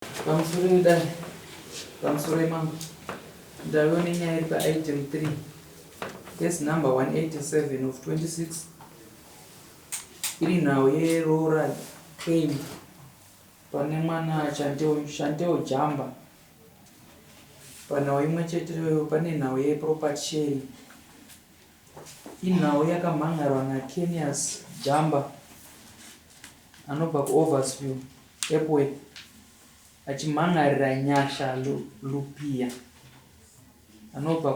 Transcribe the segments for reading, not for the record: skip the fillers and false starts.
Pamusoro yedare, pamusoro yemambo, ndave nenyaya iri paitem 3 case number 187 of 26 iri nhau yeroora claim pane mwana Chanteo, Chanteo Jamba. Panhau imwe cheteyo pane nhau yeproperty sharing. Inhau yakamhan'arwa naKenias Jamba anobva kuOversview, Epworth achimhan'arira Nyasha Lupiya anobva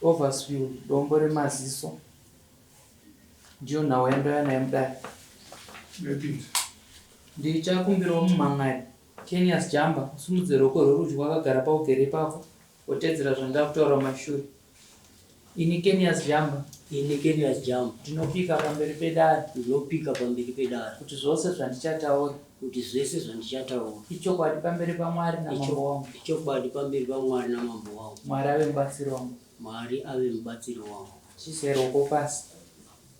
kuOversview, Dombo Remaziso. Ndiyo nhau yandauya nayo mudare. Ndichakumbirawo mumhan'ari Kenias Jamba usumudze ruoko rwerudyi wakagara paugere ipapo wotedzera zvandakutaura mumashure. Ini Kenias Jamba. Ini Kenias Jamba. Ndinopika pamberi pedare. Ndinopika pamberi pedare. Kuti zvose zvandichataura. Kuti zvese zvandichataura. Ichokwadi pamberi paMwari namambo wangu. Ichokwadi pamberi paMwari namambo wangu. Mwari ave mubatsiri wangu. Mwari ave mubatsiri wangu. Chiise ruoko pasi.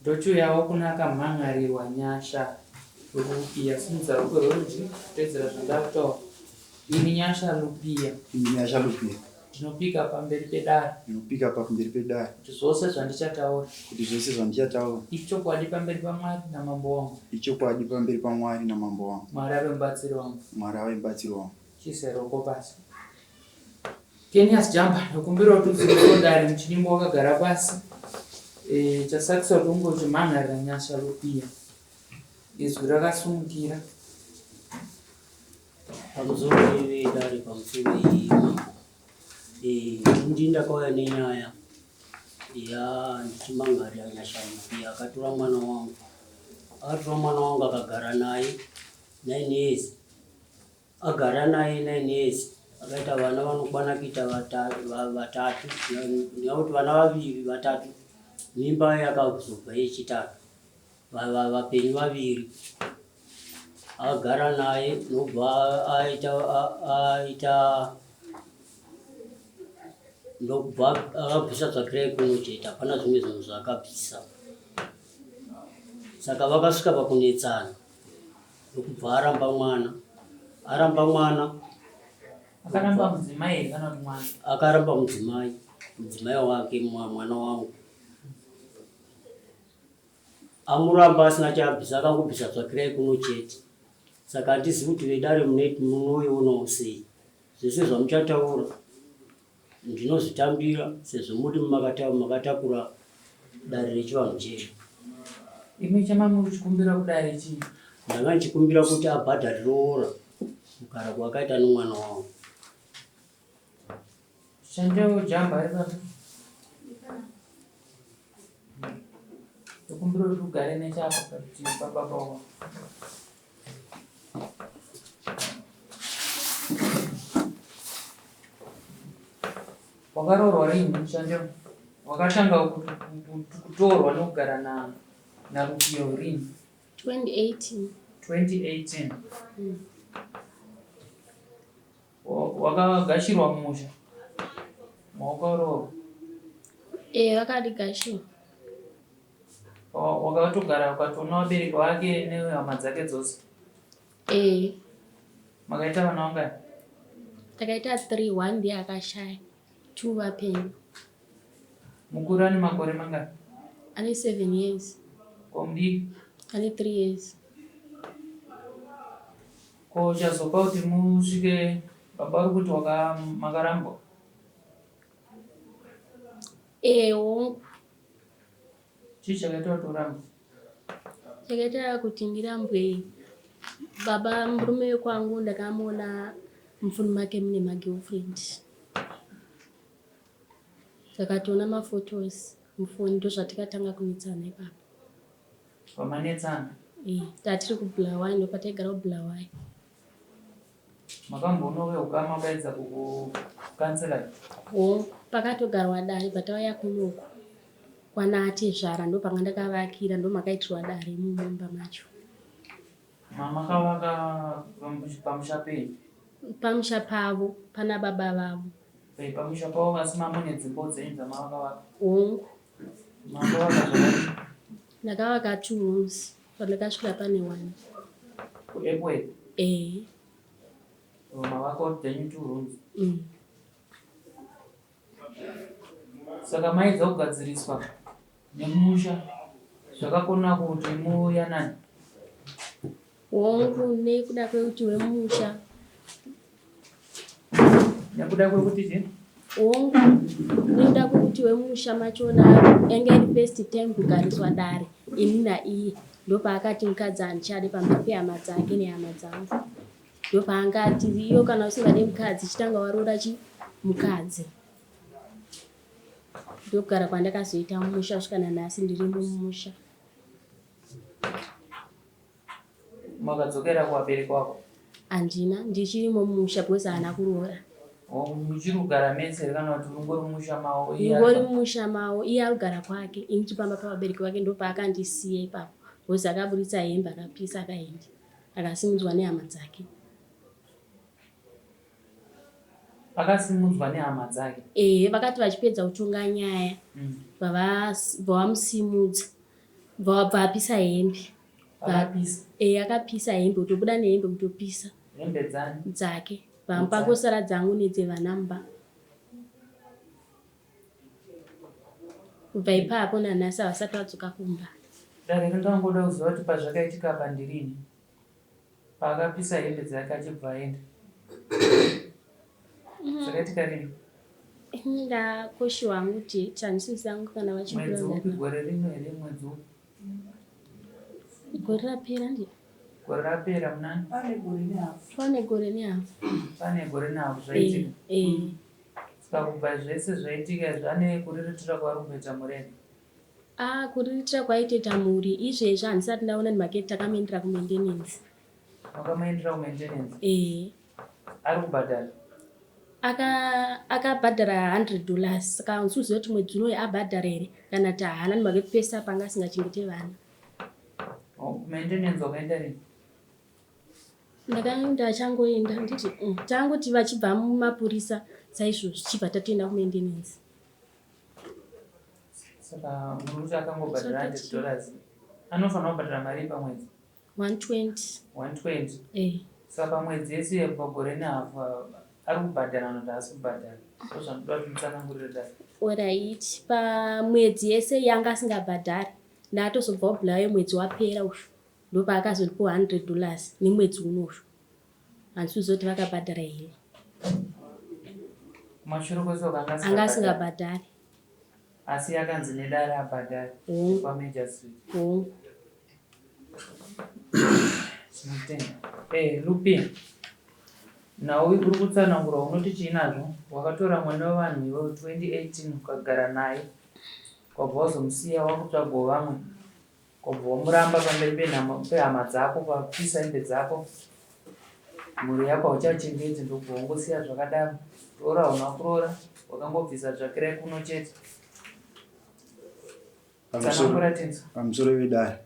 Ndochiuyawo kuna akamhan'arirwa Nyasha Lupiya. Simudza ruoko rwerudyi kutedzera zvandakutaura. Ini Nyasha Lupiya. Ini Nyasha Lupiya. Ndinopika pamberi pedare. Ndinopika pamberi pedare. Kuti zvose zvandichataura. Kuti zvose zvandichataura. Ichokwadi pamberi paMwari namambo wangu. Ichokwadi pamberi paMwari namambo wangu. Mwari ave mubatsiri wangu. Mwari ave mubatsiri wangu. Chiise ruoko pasi. Kenias Jamba, ndokumbira kuti uzivisewo dare muchidimbu wakagara pasi. E, chasakisa kuti unge uchimhan'arira Nyasha Lupiya. Izwi rakasumukira. Pamusoro vedare, pamusoro mambo. Eh, ndi ndakauya nenyaya ya ndichimangarira Nyasha Lupiya akatora mwana wangu. Akatora mwana wangu akagara naye 9 years. Agara naye 9 years akaita vana vanokwana kuita vatatu nekuti vana vaviri vatatu mimba yakazobva yechitatu vapenyu vaviri agara naye nobva aita aita ndokubva akabvisa tsvakirai kuno chete hapana zvimwe zvinhu zvaakabvisa saka vakasvika pakunetsana ndokubva aramba mwana aramba mwana akaramba mudzimai here kana kuti mwana akaramba mudzimai mudzimai wake mwana wangu amuramba asina chaabvisa akangobvisa tsvakirai kuno chete saka handizivi kuti vedare munoionawo sei zvese zvamuchataura Ndinozvitambira sezvo muri makatakura dare rechivanhu chedu. Imi chamanga muchikumbira kudare chii? Ndanga ndichikumbira kuti abhadhare roora kugara kwakaita nomwana wangu. Shandeo jamba ari papi? Ndokumbira kuti ugare nechapa parutivi pababa wako. Wakaroorwa rini Shandeo? Wakatanga kutorwa nokugara na naRupiyo rini? 2018. 2018. Wakagashirwa mumusha mawakaroorwa? Eh, vakandigashira. Wakatogara ukatoona vabereki vake nehama dzake dzose? Eh. Makaita vana vangani? Takaita 3, 1 ndiye akashaya, 2 vapenyu. Mukuru ane makore mangani? Ane 7 years. Ko mudiki? Ane 3 years. Ko chazopa kuti musvike baba vari kuti waka makarambwa? Eh, hongu. Chii chakaita kuti urambwe? Chakaita kuti ndirambwe baba murume wekwangu ndakamuona mufoni make mune magirlfriend. Takatoona maphotos mufoni ndozvatikatanga kunetsana ipapo. Pamanetsana? Eh, tatiri kuBulawayo ndopataigara kuBulawayo. Makamboona veukama vaedza kukukansela? Hongu, pakatogarwa dare patauya kunoku kwana atezvara ndopanga ndakavakira ndomakaitirwa dare imomo mumba macho. Mamakavaka pamusha penyu? Pamusha pavo, pana baba vavo. Eh, pamusha pavo asi mamune dzimbo dzenyu dzamavakavaka? Hongu. Makavaka zvakadii? Ndakavaka two rooms pandakasvika pane one. KuEpworth? Eh. Makavakawo dzenyu two rooms. Saka maedza kugadziriswa nemusha zvakakona kuti muyanane? Hongu, nekuda kwekuti wemusha. Nekuda kwekuti chii? Hongu, nekuda kwekuti wemusha machona yange iri first time kugariswa dare ini naiye ndopaakati mukadzi handichade pamberi pehama dzake nehama dzangu. Ndopaangati iyo kana usingade mukadzi chitanga waroora chi mukadzi. Ndokugara kwandakazoita mumusha kusvika nanhasi ndiri mumusha. Makadzokera kuvabereki wako? Handina, ndichirimo mumusha because haana kuroora. Oh, muchiri kugara mese here kana kuti ungori mumusha mavo? Ngori mumusha mavo, iye ari kugara kwake, ini tiri pamba pavabereki vake ndopaakandisiya ipapo because akaburitsa hembe akapisa akaenda akasimudzwa nehama dzake. Akasimudzwa nehama dzake? Ehe, vakati vachipedza kutonga nyaya vavamusimudza bva apisa hembe. Akapisa? Ehe, akapisa hembe, kutobuda nehembe kutopisa. Hembe dzani? Dzake. Vamupa kosara dzangu nedzevana mumba. Kubva ipapo nanhasi havasati vadzoka kumba. Dare ringangoda kuziva kuti pazvakaitika apa ndirini paakapisa hembe dzake achibva aenda. Zvakaitika rini? Ini ndakoshiwa hangu kuti handisi yangu kana vachikura. Mwedzi upi? Gore rino here? Mwedzi upi? Gore rapera ndi. Gore rapera munani? Pane gore nehafu. Pane gore nehafu. Pane gore nehafu zvaitika. Eh. eh. Saka kubva zvese zvaitika izvi ane kuriritira kwaari kumboita mhuri yake? Ah, kuriritira kwaitoita mhuri izvezvi handisati ndaona nemhaka takamuendera kumaintenance. Makamuendera kumaintenance? Eh. Ari kubhadhara? Akabhadhara 100 dollars saka handisi kuziva kuti mwedzi unoyu abhadhara here kana kuti haana nemhaka yekuti pese apa anga asingachengete vana. Oh, kumaintenance wakaenda rini? Ndakaenda achangoenda nditi tangoti vachibva mumapurisa saizvozvi chibva tatoenda kumaintenance. Saka muri kuti akangobhadhara 100 dollars anofanira kubhadhara mari pamwedzi? 120. 120? Eh. Saka pamwedzi yese pagore nehafu ari kubhadhara kana kuti haasi kubhadhara? Ndozvandinoda kuti mutsanangurire dai. Alright, pamwedzi yese yanga asingabhadhari ndatozobva kuBulawayo mwedzi wapera uyu ndopaakazondipa 100 dollars nemwedzi uno uyu. Handisi kuziva kuti vakabhadhara here. Kumashure kwese uko anga Anga asingabhadhari. Asi akanzi nedare abhadhare Hongu. kwaMajor Street. Hongu. Tinotenda. Eh, Lupi. Nhau uri kutsanangura unoti chii nazvo? Wakatora mwana wevanhu iwewe 2018 ukagara naye. Wabva wazomusiya wakutsvagawo vamwe. Wabva wamuramba pamberi pehama dzako ukapisa hembe dzako. Mhuri yako hauchachengeti ndokubva wangosiya zvakadaro. Roora hauna kuroora, wakangobvisa tsvakirai kuno chete. Tsanangura tinzwe. Pamusoro vedare,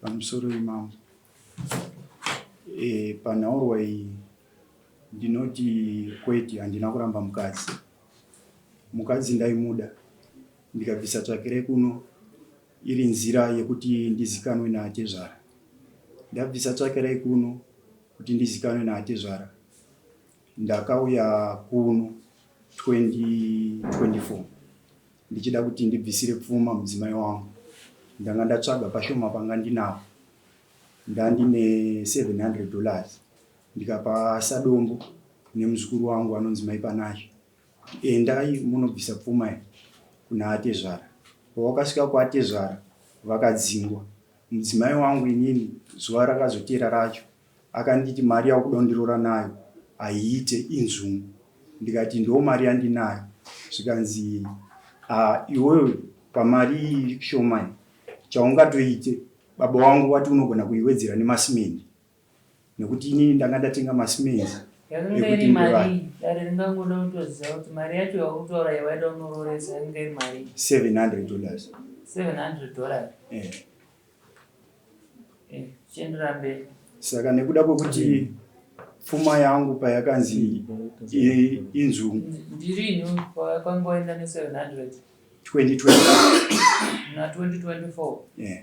pamusoro vemambo. E, panhaurwa iyi ndinoti kwete, handina kuramba mukadzi. Mukadzi ndaimuda ndikabvisa tsvakirai kuno iri nzira yekuti ndizikanwe naatezvara. Ndabvisa tsvakirai kuno kuti ndizikanwe naatezvara. Ndakauya kuno 2024 ndichida kuti ndibvisire pfuma mudzimai wangu. Ndanga ndatsvaga pashoma panga ndinapo. Ndandine 700 dollars ndikapa sadombo nemuzukuru wangu anonzi Mai Panashe. Endai munobvisa pfuma iyi kuna atezvara. Pawakasvika kwaatezvara vakadzingwa. Mudzimai wangu inini zuva rakazoteera racho akanditi mari yakuda kundiroora nayo haiite inzungu. Ndikati ndo mari yandinayo zvikanzi ah, iwewe pamari iyi shoma iyi chaungatoite baba wangu wati unogona kuiwedzera nemasimendi nekuti inini ndanga ndatenga masimenzi Yakanga iri mari dare ringangoda kutoziva kuti mari yacho yauri kutaura yawaida unorooresa yakanga iri mari 700 dollars 700 dollars eh. Eh, chiendera mberi. Saka nekuda kwekuti pfuma yangu payakanzi inzungu Ndirini pawakangoenda ne 700 2020 na 2024 yeah.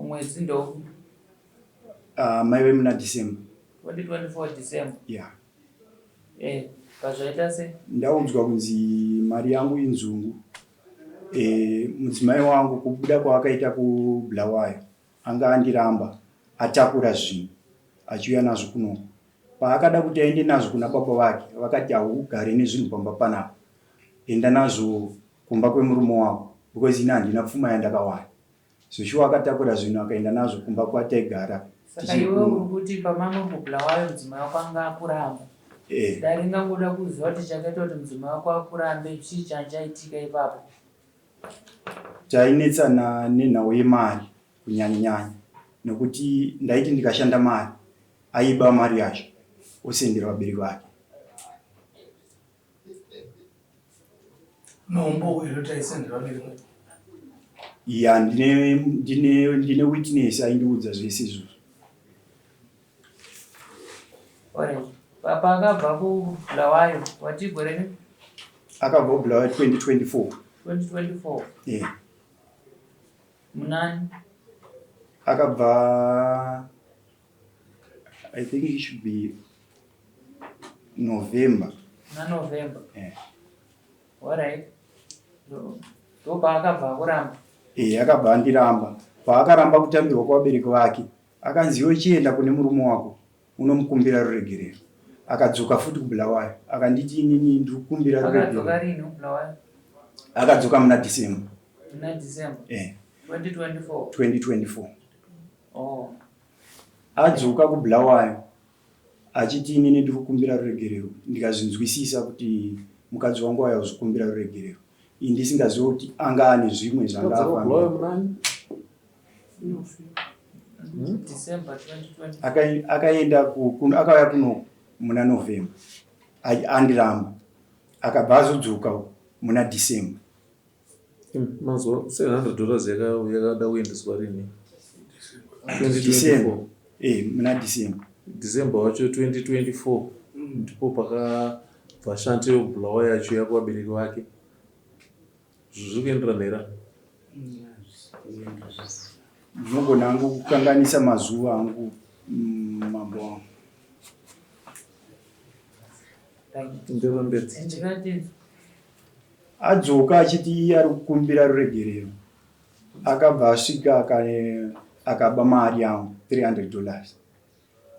Mwedzi ndo Maive muna December. 2024 December. Yeah. Eh, pazvaita se? Ndaudzwa kunzi mari yangu inzungu. Eh, mudzimai wangu kubuda kwaakaita kuBulawayo anga andiramba atakura zvinhu achiuya nazvo kunoku. Paakada kuti aende nazvo kuna baba vake vakati haugare nezvinhu pamba panapa enda nazvo kumba kwemurume wako because ini handina pfuma yandakawana. Zveshuwa akatakura zvinhu akaenda nazvo kumba kwataigara. Saka iwe uri kuti pamamwe kuBulawayo mudzimai wako anga akuramba. Eh. Dare ringangoda kuziva kuti chakaita kuti mudzimai wako akurambe chii chaitika ipapo. Tainetsana nenhau yemari kunyanya nyanya nekuti ndaiti ndikashanda mari aiba mari yacho osendera vabereki vake. Nombo here kuti aisendera vabereki vake? Ya, ndine, ndine, ndine witness aindiudza zvese izvozvo. Alright. Papa akabva kuBulawayo wati gore ni? Akabva kuBulawayo 2024. 2024. Yeah. Munani? Akabva I think it should be November. Na November. Yeah. Alright. Ndopaakabva akuramba. Eh, akabva andiramba. Paakaramba kutambirwa kwavabereki vake, akanzi iwe chienda kune murume wako unomukumbira ruregerero. Akadzoka futi kuBulawayo akanditi inini ndiri kukumbira ruregerero. Akadzoka rini kuBulawayo? Akadzoka muna December. Muna December. Eh. 2024. 2024. Oh. Adzoka kuBulawayo achiti inini ndiri kukumbira ruregerero ndikazvinzwisisa kuti mukadzi wangu auya kuzokumbira ruregerero ini ndisingazive kuti anga ane zvimwe zvanga afambira. December 2020. Akaenda akauya kuno muna November andiramba akabva azodzoka muna December. Mazuva 700 dollars yakada kuendeswa rini? 2024. Eh, muna December. December wacho 2024 ndipo pakabva shante yekubulawayo achiuya kuvabereki vake. Zviri kuenderana here? Ndinogona hangu kukanganisa mazuva angu mm, mambo wangu. Ndirambedzi. Adzoka achiti iye ari kukumbira ruregerero akabva asvika akaba mari yangu 300 dollars.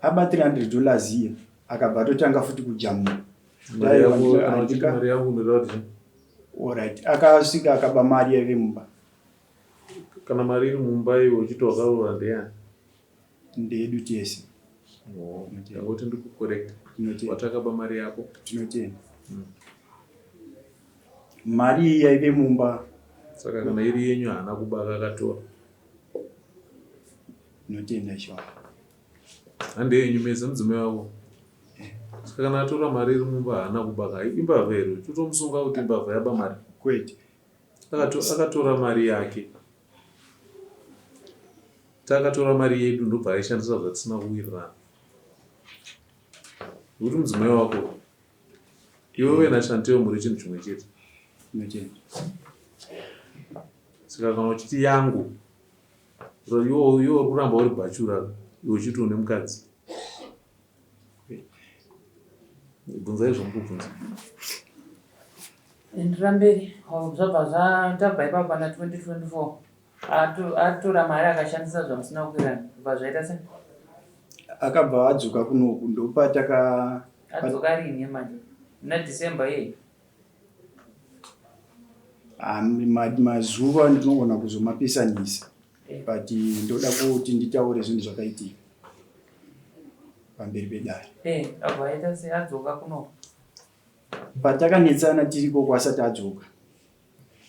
Aba 300 dollars iya akabva atotanga futi kujamuka. Mari yangu unoda kuti Alright, akasvika akaba mari yaive mumba. Kana mari iri mumba iwe uchiti wakaroora ndeyani? Ndeyedu tese. Oh, ndangoti ndikucorrect. Watakaba mari yako. Tinotenda. Mm. Mari iyi yaive mumba. Saka kana iri yenyu haana kuba akakatora. Tinotenda sure. Hande yenyu mese mudzimai wako. Eh. Saka kana atora mari iri mumba haana kuba ka imbavha here? Totomusunga kuti imbavha yaba mari. Kwete. Akatora mari yake. Takatora mari yedu ndobva aishandisa zvatisina kuwirirana. Nekuti mudzimai wako iwewe naShanteo muri chinhu chimwe chete. Saka kana uchiti yangu iwe uri kuramba uri bhachura iwe uchiti une mukadzi. Bvunzai zvamukubvunza. Endera mberi zvabva zvatabva ipapo pana 2024. Atora mari akashandisa zvamusina kuwirirana kubva zvaita se akabva adzoka kunoku ndopataka adzoka rini manje muna December iye ah, mazuva ndinogona kuzomapesanisa eh. but ndoda kuti nditaure zvinhu zvakaitika pamberi pedare eh, abva aita se adzoka kunoku patakanetsana tiriko kwasati adzoka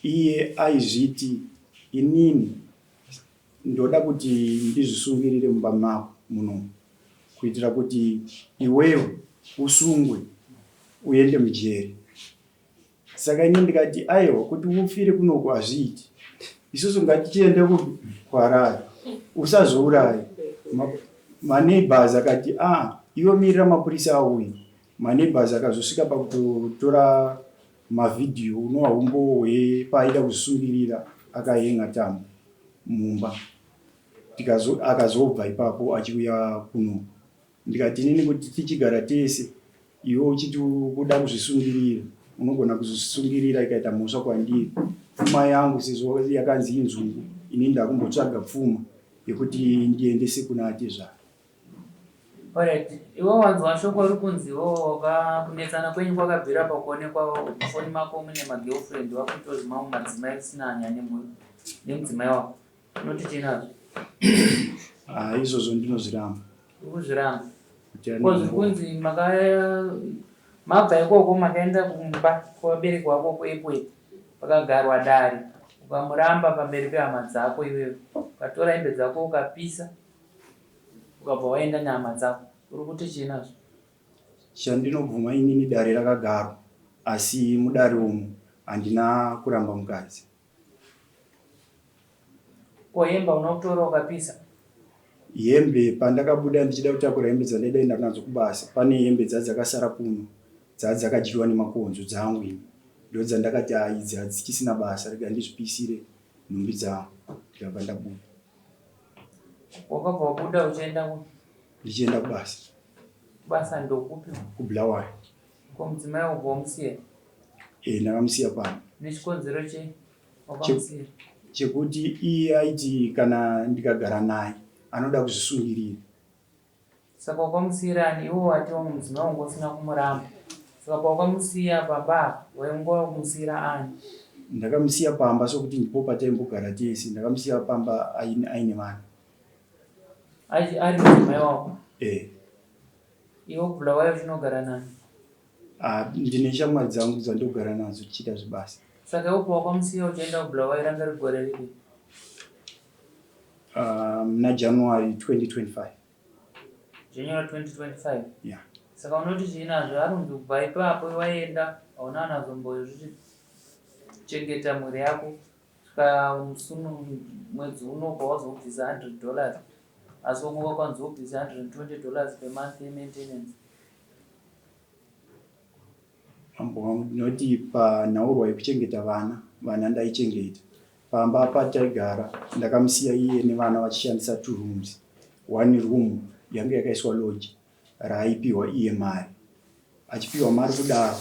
Iye aizviti, Inini ndoda kuti ndizvisungirire mumba mako munomu kuitira kuti iwewe usungwe uende mujeri. Saka ini ndikati, Aiwa, kuti ufire kunoku hazviiti. Isusu ngatichiende kupi? KuHarare. Usazouraye. Maneighbors akati, Ah, iwe mirira mapurisa auye. Maneighbors akazosvika pakutotora Mavhidhiyo unowa humbowo hwepaaida kuzvisungirira akahen'a tambo mumba tikazo akazobva ipapo achiuya kuno ndikati inini kuti tichigara tese Iwe uchiti kuda kuzvisungirira, unogona kuzvisungirira ikaita mhosva kwandiri. Pfuma yangu sezvo yakanzi inzungu, ini ndakumbotsvaga pfuma yekuti ndiendese kuna atezvara. Alright, iwe wanzwa shoko riri kunzi iwe waka kunetsana kwenyu kwakabvira pakuonekwa mufoni mako mune magirlfriend wakuita zvimamwe madzimai usina hanya nemhuri nemudzimai wako. Unoti chii nazvo? Ah, izvozvo ndinozviramba. Uri kuzviramba. Kuti ane Ko zviri kunzi maka mabva ikoko makaenda kumba kuvabereki vako kuEpworth pakagarwa dare ukamuramba pamberi pehama dzako iwewe ukatora hembe dzako ukapisa ukabva waenda nehama dzako. Uri kuti chii nazvo? Chandinobvuma inini dare rakagarwa asi mudare umu handina kuramba mukadzi. Ko hembe unotora ukapisa? Hembe pandakabuda ndichida kutakura hembe dzandaida kuenda nadzo kubasa pane hembe dzadzakasara kuno dzadzakadyiwa nemakonzo dzangu ini ndodzandakati ah idzi hadzichisina basa rega ndizvipisire nhumbi dzangu ndikabva ndabuda. Wakabva wabuda uchienda ku? Ndichienda kubasa. Kubasa ndokupi? KuBulawayo. Ko mudzimai wabva wamusiya? Eh, ndakamusiya pano. Nechikonzero chei wakamusiya? Chekuti iye aiti kana ndikagara naye anoda kuzvisungirira. Saka wakamusiyira ani? Iwe wati wangu mudzimai wangu usina kumuramba. Saka pawakamusiya pamba apa wainge wakumusiyira ani? Ndakamusiya pamba sokuti ndipo pataimbogara tese. Ndakamusiya pamba aine vana. Ari mudzimai wako? Eh. Iwe kuBulawayo uchinogara nani? Ah, ndine shamwari dzangu dzandogara nadzo tichiita zvebasa. Saka iwe pawakamusiya uchienda kuBulawayo ranga riri gore ripi? Ah, muna January 2025. January 2025? Yeah. Saka unoti chii nazvo? Arunzi kubva ipapo waenda hauna anazombochengeta mhuri yako kusvika musi mwedzi uno pawazobvisa 100 dollars asi wanga wakwanzi wobvisa 120 dollars per month yemaintenance. Mambo wangu ndinoti panhaurwa yekuchengeta vana, vana ndaichengeta. Pamba pataigara ndakamusiya iye nevana vachishandisa two rooms. One room yanga yakaiswa lodge raaipiwa iye mari. Achipiwa mari kudaro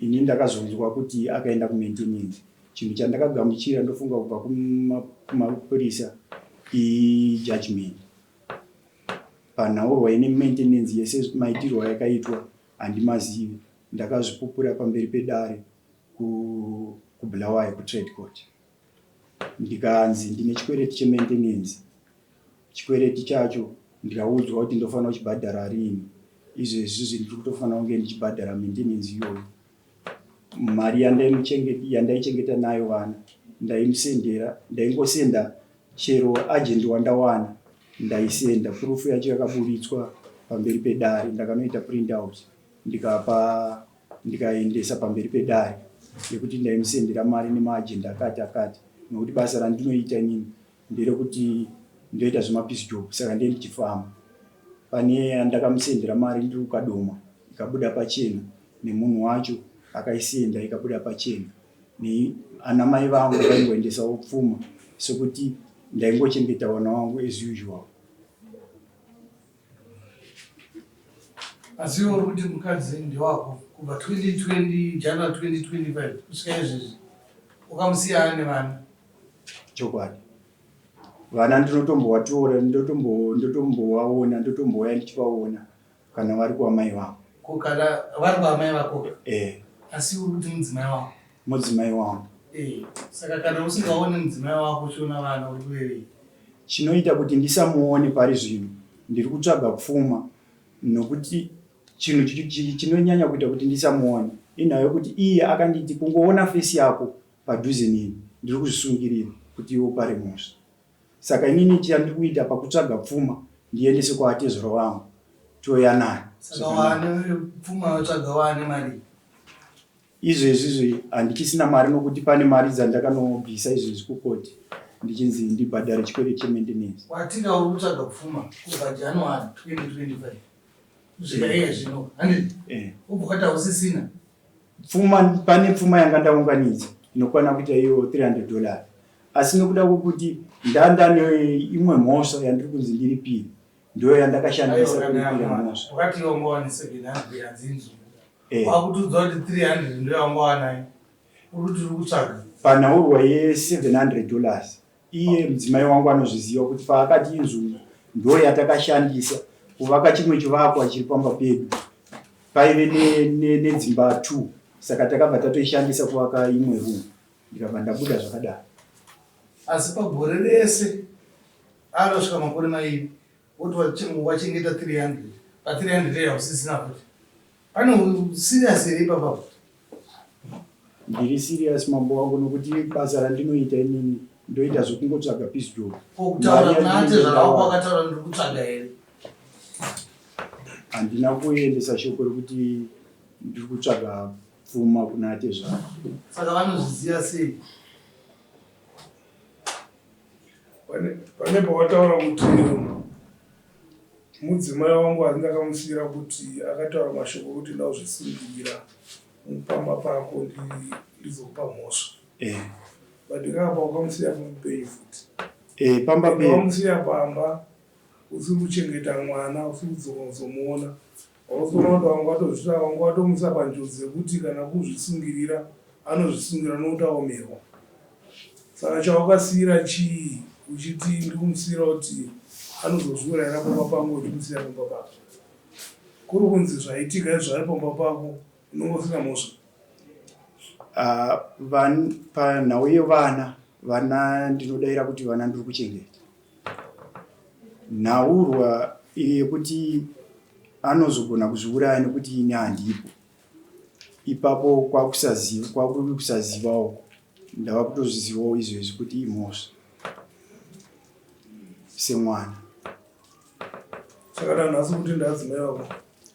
ini ndakazonzwa kuti akaenda kumaintenance. Chinhu chandakagamuchira ndofunga kubva kumapurisa ijudgement. Panhaurwa ine maintenance yese maitirwo ayakaitwa handimazivi. Ndakazvipupura pamberi pedare kuBulawayo kuTrade Court. Ndikanzi ndine chikwereti chemaintenance. Chikwereti chacho ndikaudzwa kuti ndofanira kuchibhadhara rini. Izvezvi ndiri kutofanira kunge ndichibhadhara maintenance iyoyo. Mari yandaichengeta nayo vana ndaimusendera, ndaingosenda chero agent wandawana ndaisenda. Proof yacho yakaburitswa pamberi pedare, ndakanoita print out ndikapa ndikaendesa pamberi pedare yekuti ndaimusendera mari nemaagent akati akati nokuti basa randinoita inini nderekuti ndoita zvemapiece job saka ndiye ndichifamba pane andakamusendera mari ndiri kukadoma ikabuda pachena nemunhu wacho akaisenda ikabuda pachena ana mai vangu vaingoendesawo pfuma sekuti ndaingochengeta vana vangu as usual. Asi iwe uri kuti mukadzi ndewako kubva 2020 January 2025 kusvika izvezvi ukamusiya ane vana? Chokwadi vana ndinotombovatora ndotombovaona ndotombouya ndichivaona kana vari kuamai vangu. Ko kana vari kuamai vako? Eh. Asi uri kuti mudzimai wako? Mudzimai wangu. Eh, saka kana usingaoni mudzimai wako uchiona vana uri kurevei? Chinoita kuti ndisamuone pari zvino ndiri kutsvaga pfuma nokuti chinhu chinonyanya kuita kuti ndisamuone inhau yekuti iye akanditi kungoona fesi yako padhuze neni ndiri kuzvisungirira kuti iwe upare mhosva. Saka inini chandiri kuita pakutsvaga pfuma ndiendese kwaatezvara vangu toyanana. Saka waane pfuma watsvaga waane mari? Izvezvi izvi handichisina mari nokuti pane mari dzandakanobvisa izvezvi kukoti ndichinzi ndibhadhare chikwereti chemaintenance. Watinga uri kutsvaga pfuma kubva January 2025 kusvika iye zvino handiti? Eh. Ubva wati hausisina? Pfuma, pane pfuma yanga ndaunganidza inokwana kuita iyo 300 dollars asi nokuda kwekuti ndandane imwe mhosva yandiri kunzi ndiripire ndiyo yandakashandisa kuripira mhosva. Wakati iwe ungawane 700 hanzi inzungu. Eh. Wakutiudza kuti 300 ndiyo yawanga wanayo. Uri kuti uri kutsvaga. Panhaurwa ye700 dollars iye mudzimai wangu anozviziva kuti paakati inzungu ndo yatakashandisa kuvaka chimwe chivakwa chiri pamba pedu paive nedzimba ne, ne 2 saka takabva tatoishandisa kuvaka imwe room ndikabva ndabuda zvakadaro. Asi pagore rese anosvika makore mairi woti wachengeta 300 pa 300 iyo hausisina futi pane serious here ipapa? Ndiri serious mambo wangu nokuti basa randinoita inini ndoita zvekungotsvaga peace job. Ko kutaura kuna atezvara wako wakataura ndiri kutsvaga here? Handina kuendesa shoko rekuti ndiri kutsvaga pfuma kuna atezvara. Saka vanozviziva sei? Pane pawataura kuti mudzimai wangu asi ndakamusiyira kuti akataura mashoko ekuti ndauzvisungirira pamba pako ndizokupa mhosva. Eh. But ikapa wakamusiya pamba futi. Eh, pamba pe. Wakamusiya pamba usiri kuchengeta mwana usiri kudzoka kuzomuona. Wakazoona kuti wanga watozvita wanga watomuisa panjodzi yekuti kana kuzvisungirira anozvisungira nokuti aomerwa. Saka chawakasiira chii uchiti ndikumusiyira kuti anozozviurayira pamba pangu uchimusiya pamba pako? Kuri kunzi zvaitika izvo ari pamba pako unenge usina mhosva. Uh, panhau yevana vana ndinodaira kuti vana ndiri kuchengeta nhaurwa yekuti anozogona kuzviuraya nekuti ini handipo ipapo kwakusaziva kwakuri kusazivawo ndava kutozvizivawo izvezvi kuti imhosva semwana saka nanhasi kuti ndaadzimai vako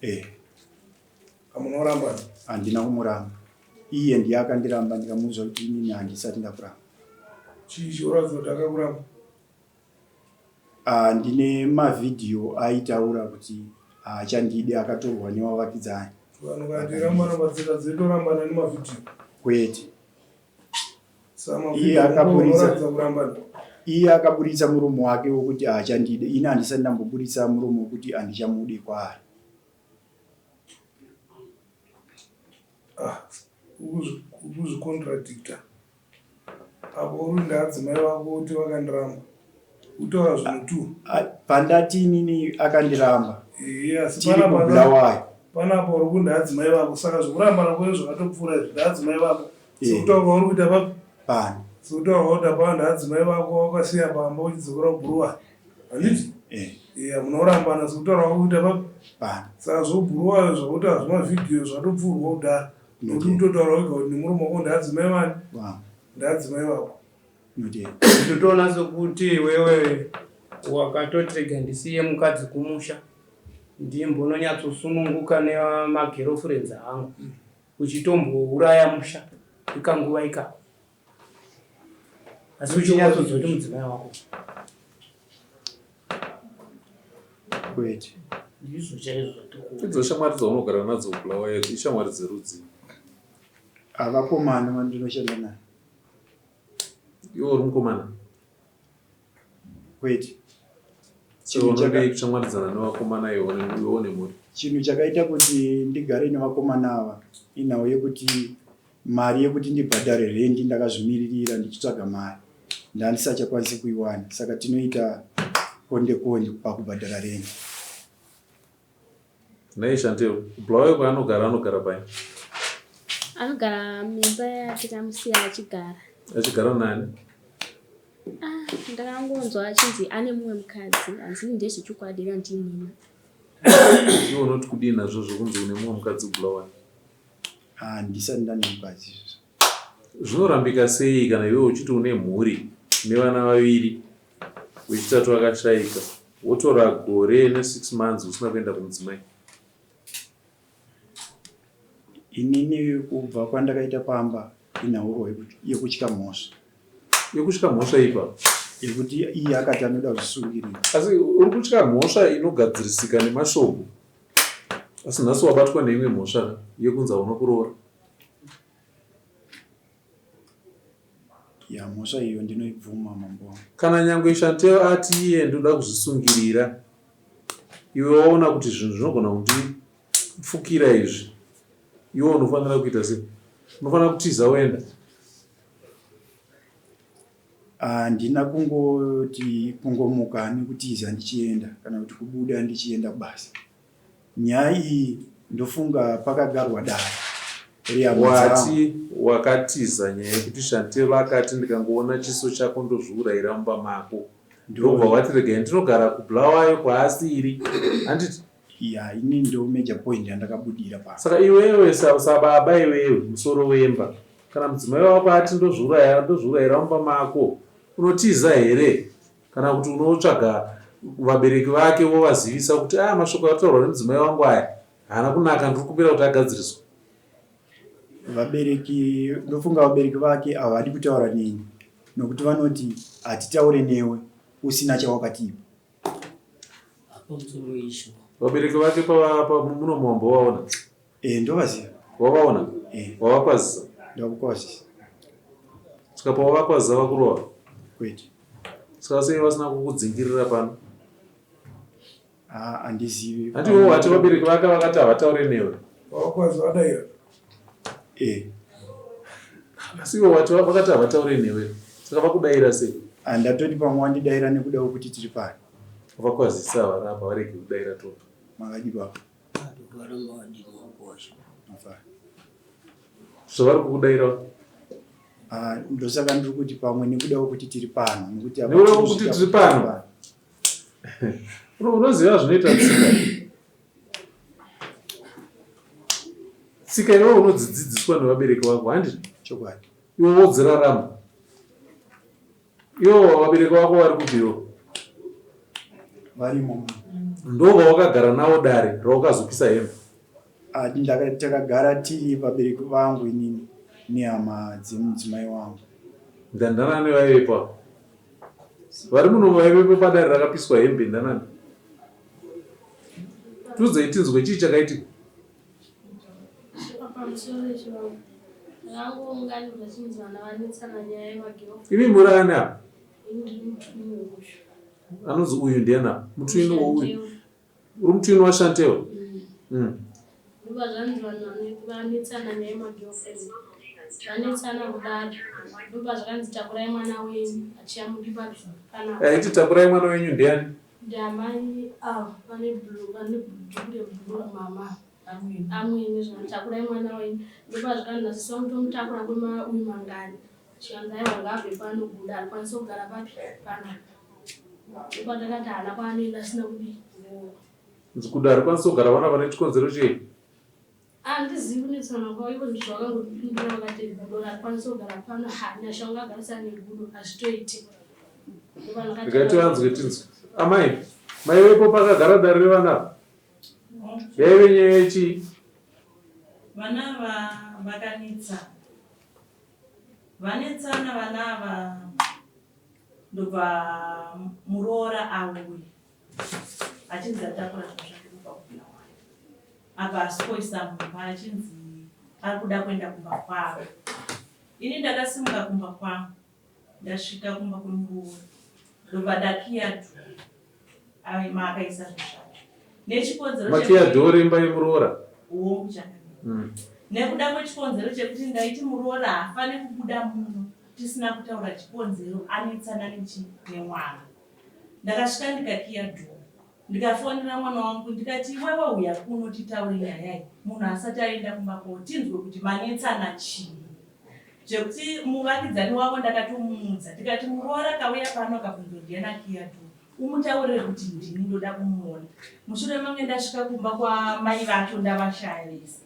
eh Amunoramba? Handina kumuramba. Iye ndiye akandiramba ndikamuudza kuti inini handisati ndakuramba. Chii chinoratidza kuti akakuramba? Ah, ndine mavhidhiyo aitaura kuti haachandidi akatorwa nevavakidzani. Vanhu kana tirambana patsika dzetorambana nemavhidhiyo. Kwete. Iye akaburitsa iye akaburitsa muromo wake wekuti haachandide ini handisati ndamboburitsa muromo wekuti handichamude kwaari. Ah, ukuzvicontradicta apo uri ndaadzimai vako kuti vakandiramba utaura zvinhu two ah, pandati inini akandiramba tiri kubulawayo panapa uri kunzi adzimai vako saka zvekurambana kwenyu zvakatopfuura izvi ndaadzimai vako sekutaura kwauri kuita papi pano sekutaura kwauri kuita pano ndaadzimai vako wakasiya pamba uchidzokera kubhuruwa handiti eh. yeah, munorambana sekutaura kwauri kuita papi pano saka zvobhuruwayo zvakuti hazvimavhidhiyo zvatopfuurwa kudhara nokuti kutotaura wega kuti nemuromo wako ndaadzimai vani ndaadzimai vako Ndotoona sokuti iwewe wakatoti rega ndisiye mukadzi kumusha ndimbononyatsosununguka nemagerofurenzi angu uchitombouraya musha ikanguva ikako asi uchinyatsoziva kuti mudzimai wako kwete ndizvo chaizvo zvatiri Idzo shamwari dzaunogara nadzo kuBulawayo ishamwari dzerudzii? Avakomana vandinoshanda naye. Iwe uri mukomana? Kwete. So unodei kushamwaridzana nevakomana iwe une mhuri? Chinhu chakaita kuti ndigare nevakomana ava inhau yekuti mari yekuti ndibhadhare rendi ndakazvimiririra ndichitsvaga mari ndandisachakwanisi kuiwana saka tinoita konde konde pakubhadhara rendi. Nhai Chantel, Bulawayo kwaanogara anogara pai? Anogara muimba yatikamusiya achigara. Achigara nani? Ah, ndakangonzwa achinzi ane mumwe mukadzi, hanzi ndezvechokwadi kana ndinhema. Iwe unoti kudii nazvo zvokunzi une mumwe mukadzi kuBulawayo? Ah, ndisati ndane mukadzi izvozvo. Zvinorambika sei kana iwe uchiti une mhuri nevana vaviri wechitatu akashaika wotora gore ne6 months usina kuenda kumudzimai? Inini kubva kwandakaita pamba inhaurwa yekutya mhosva. Yekutya mhosva ipa? Yekuti iye akati anoda kuzvisungirira. Asi uri kutya mhosva inogadzirisika nemashoko. Asi nhasi wabatwa neimwe mhosva yekunzi hauna kuroora. Ya mhosva iyo ndinoibvuma mambo wangu. Kana nyangwe Chantel ati iye ndoda kuzvisungirira iwe waona kuti zvinhu zvinogona kundipfukira izvi. Iwe unofanira kuita sei? Unofanira kutiza woenda. Handina kungoti kungomuka nekutiza ndichienda kana kuti kubuda ndichienda kubasa. Nyaya iyi ndofunga pakagarwa dare rehama dzangu. Wati wakatiza nyaya yekuti Shantel akati ndikangoona chiso chako ndozviurayira mumba mako. Ndobva wati regai ndinogara kuBulawayo kwaasiri. Handiti? Ya, ini ndo major point yandakabudira pa. Saka iwewe sababa iwewe musoro wemba kana mudzimai wako ati ndozviuraya ndozviurayira mumba mako unotiza here kana kuti unotsvaga vabereki vake wovazivisa kuti aya mashoko ataurwa nemudzimai wangu aya haana kunaka ndiri kumbira kuti agadziriswe. Vabereki ndofunga vabereki vake havadi kutaura neni nokuti vanoti hatitaure newe usina chawakatipa. Pamusoro isho. Vabereki vake muno muwambovaona? Eh, ndovaziva. Wavaona? Eh. Wavakwazisa? Ndakukwazisa. Saka pawavakwazisa vakurova? Kwete. Saka sei vasina kukudzingirira pano? Ah, handizivi. Hanti iwe wati vabereki vake vakati havataure newe. Wavakwazisa vadaira. Eh. Asi iwe wati vakati havataure newe. Saka vakudaira sei? Ah, ndatoti pamwe wandidaira nekuda kwekuti tiri pano. Vakwazisa varapa varege kudaira topa. Makadii baba? Mafara. Zvavari kukudaira? Ah, ndosaka ndiri kuti pamwe nekuda kwekuti tiri pano nekuti nekuda kwekuti tiri pano. Unoziva zvinoita tsika. Tsika iwe unodzidzidziswa nevabereki vako handiti? Chokwadi. Iwe wodzirarama. Iwo vabereki vako vari kupi iwo? Varimo. Ndo vawakagara navo dare rawakazopisa hembe? Ah, takagara tiri vabereki vangu inini nehama dzemudzimai wangu. Ndandanani vaivepo apa? Vari muno vaivepo padare rakapiswa hembe ndanani? Tiudzei tinzwe chii chakaitika? Imi muri ani apa? Anonzi uyu ndiani apa? Mutwini wouyu. Uri mutwini waShantel? Mm. Ndobva zvanzi vanhu vanetsana nyaya yemagirlfriend vanetsana kudaro ndobva zvakanzi takurai mwana wenyu achiyamuki papi panapa. Aiti takurai mwana wenyu ndiani? Ndiamai ava vane blue vane dhuku reblue mama amwene zvinotakurai mwana wenyu ndopa zvakanzi nasisi vangu tomutakura kwemauyu mangani chikanzi aiwa ngaabve pano guda arikwanisa kugara papi panapa ndopa takati haana kwaanoenda asina kudii Guda harikwanisi kugara panapa nechikonzero chei? Handizivi kunetsana kwavo iko ndizvo vakangondipindura vakati gudo rakwanisa kugara pano ha nyasha ungagarisana negudo hazvitoiti. Regai tivanzwe tinzwe. Amai, maivepo pakagara dare revana ava? Yaive nyaya yechii? Vana ava vakanetsana. Vanetsana vana ava ndobva muroora auya achinzi atakura zvinhu zvake kubva kuBulawayo. Apa asikoisa mumba achinzi ari kuda kuenda kumba kwavo. Ini ndakasimuka kumba kwangu ndasvika kumba kwemuroora ndobva ndakiya dhoo maakaisa zvinhu zvake nechikonzero Makiya dhoo remba yemuroora? Hongu chakanaka. Nekuda kwechikonzero chekuti ndaiti muroora haafane kubuda muno tisina kutaura chikonzero anetsana nechi nemwana. Ndakasvika ndikakiya door ndikafonera mwana wangu ndikati iwewe huya kuno titaure nyaya iyi munhu asati aenda kumba kwavo tinzwe kuti manetsana chii. Zvekuti muvakidzani wavo ndakatomuudza ndikati muroora akauya pano akabvunza ndiani akiya door umutaurire kuti ndini ndoda kumuona. Mushure mange ndasvika kumba kwamai vacho ndavashaya vese.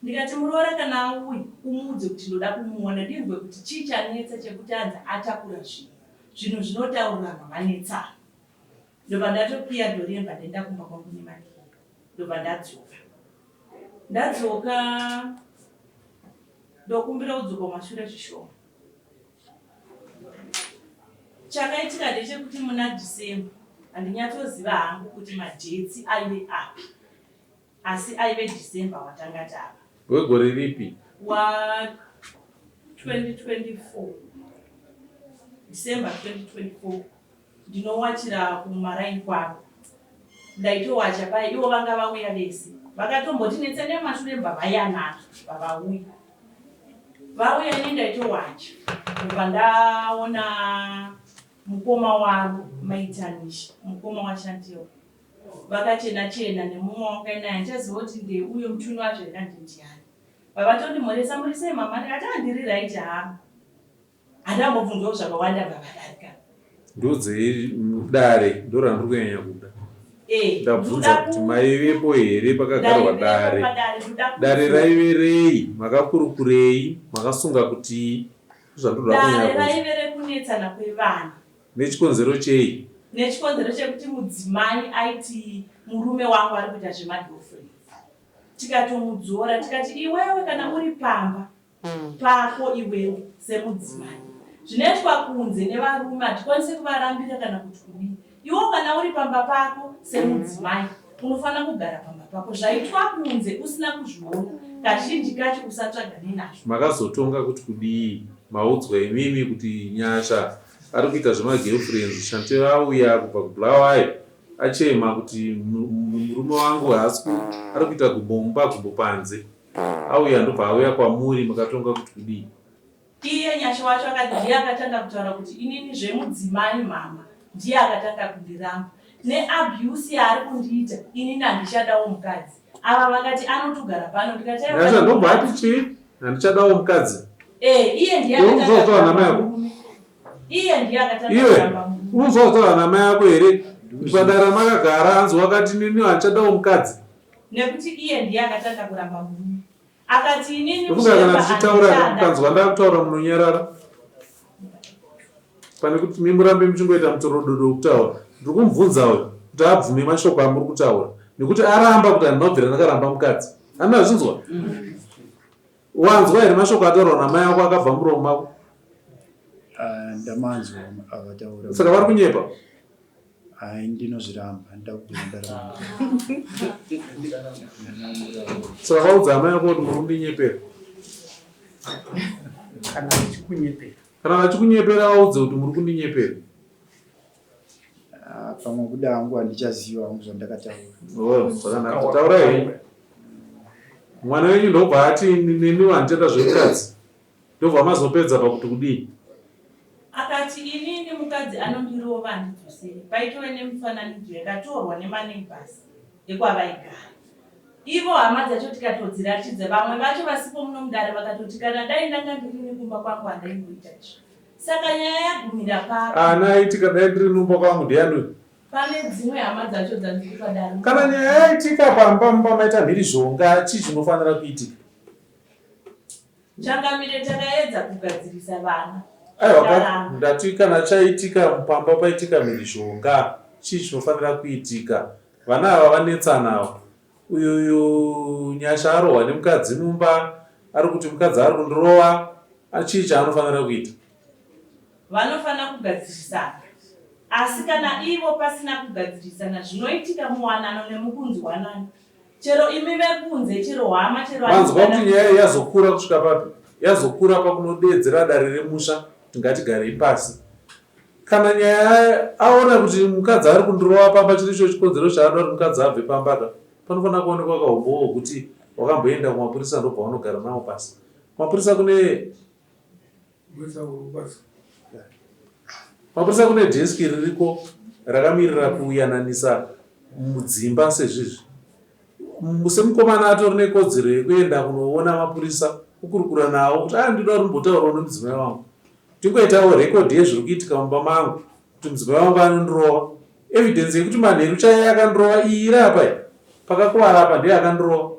Ndikati muroora kana auya umuudze kuti ndoda kumuona ndinzwe kuti chii chanetsa chekuti anzi atakura zvinhu. Zvinhu zvinotaurirwa vanetsana. Ndobva ndatokiya door riye ndobva ndaenda kumba kwangu nemakiyi ndobva ndadzoka. Ndadzoka ndokumbira kudzoka kumashure zvishoma. Chakaitika ndechekuti muna December handinyatsoziva hangu kuti magetsi aive api asi aive December watanga tava. Wegore ripi? Wa 2024 December 2024 ndinowachira kumaraini kwavo ndaitowacha paye ivo vanga vauya vese. Vakatomboti netsene mumashure bva vayanana bva vauya. Vauya ini ndaitowacha ndobva ndaona mukoma wavo mai Tanisha mukoma waShantel vakachena chena nemumwe wanga naye handichaziva kuti ndeuyo mutwin wacho here kandi ndiani. Vavatondimhoresa muri sei mama ndikati ah ndiri right hangu. Handambobvunzwawo zvakawanda vavadarika. Ndodzei dare ndorandiri kunyanya kuda. Eh, Ndabvunza ndoda kuti maivepo here pakagarwa ndaivepo dare. padare, ndoda Dare kuziva. raive rei? Makakurukurei? Makasunga kutii? Ndozvandoda Dare kunyanya kunzwa. raive rekunetsana kwevana. Nechikonzero chei? Nechikonzero chekuti mudzimai aiti murume wangu ari kuita zvemagirlfriends. Tikatomudzora tikati iwewe kana uri pamba pako iwewe semudzimai zvinoitwa kunze nevarume hatikwanise kuvarambira kana kuti kudii iwo kana uri pamba pako semudzimai unofanira kugara pamba pako zvaitwa kunze usina kuzviona kazhinji kacho usatsvagane nazvo. Makazotonga kuti kudii maudzwa imimi kuti Nyasha ari kuita zvemagirlfriends Shante auya kubva kuBulawayo achema kuti murume wangu haasi ari kuita gumbo mumba gumbo panze Auya ndobva auya kwamuri makatonga kuti kudii? Iye Nyasha wacho akati ndiye akatanga kutaura kuti inini zvemudzimai mhamha ndiye akatanga kundiramba neabuse yaari kundiita inini handichadawo mukadzi. Ava vakati anotogara pano ndikati aiwa Nyasha ndobva ati chii? Handichadawo mukadzi. Eh, iye ndiye Iwe unozwa akatanga kutaura kuramba namai ako? murume. Iye ndiye akatanga Iwe kuramba murume. unozwa kutaura namai ako here? Padara makagara hanzi wakati nini handichadawo mukadzi. Nekuti iye ndiye akatanga kuramba murume. Akati inini Ndofunga kana kuchemba tichitaura handichada. mukanzwa ndakutaura munonyarara. Pane kuti mi murambe muchingoita mutorododo wekutaura. Ndiri kumubvunza uyu kuti abvume mashoko amuri kutaura. Nekuti aramba kuti handina kubvira ndakaramba mukadzi. Handina zvinzwa? Wanzwa here mashoko ataurwa namai ako akabva muromo mako? Ah, ndamanzwa avataura. Saka vari kunyepa? Hai ndinozviramba ndakubvira ndaramba. Saka vaudza amai ako kuti muri kundinyepera. Kana vachikunyepera. Kana vachikunyepera vaudze kuti muri kundinyepera. Ah, pamwe kuda hangu handichaziva hangu zvandakataura. Oh, zvakanaka. Taurai henyu. Mwana wenyu ndobva ati neniwo handichada zvemukadzi. Ndobva mazopedza pakuti kudii? Akati inini mukadzi anondirova handidzoseri. Paitove nemifananidzo yakatorwa nemaneighbors ekwavaigara. Ivo hama dzacho tikatodziratidza vamwe vacho vasipo muno mudare vakatoti kana dai ndanga ndirini kumba kwangu handaimboita izvi. Saka nyaya yagumira papi? Ana aitika dai ndiri numba kwangu ndiani uyu? Pane dzimwe hama dzacho dzandiri padare. Kana nyaya yaitika pamba mumba maita mhirizhonga chii chinofanira kuitika? Changamire takaedza kugadzirisa vana. Aiwa ka ndati kana chaitika pamba paitika mhirizhonga chii chinofanira kuitika? Vana ava vanetsana ava. Uyu uyu Nyasha arohwa nemukadzi mumba ari kuti mukadzi ari kundirova chii chaanofanira kuita? Vanofanira kugadzirisana asi kana ivo pasina kugadzirisana zvinoitika muwanano nemukunzwanana Chero imi vekunze, chero hama, chero Manzwa kuti nyaya iyi yazokura kusvika papi? Yazokura pakunodeedzera dare remusha kuti ngatigarei pasi. Kana nyaya aona kuti mukadzi ari kundirova pamba chiri icho chikonzero chaada kuti mukadzi abve pamba ka, panofanira kuonekwa kahumbowo hwekuti wakamboenda kumapurisa ndobva wanogara nawo pasi. Kumapurisa kune Mapurisa kune desk ririko rakamirira kuyananisa mudzimba sezvizvi. Semukomana atori nekodzero yekuenda kunoona mapurisa kukurukura nawo kuti ah ndinoda kuti mbotaurawo nemudzimai wangu. Tingoitawo record yezviri kuitika mumba mangu kuti mudzimai wangu anondirova. Evidence yekuti manheru chaiye akandirova iyi iri apa iyi. Pakakuvara apa ndiye akandirova.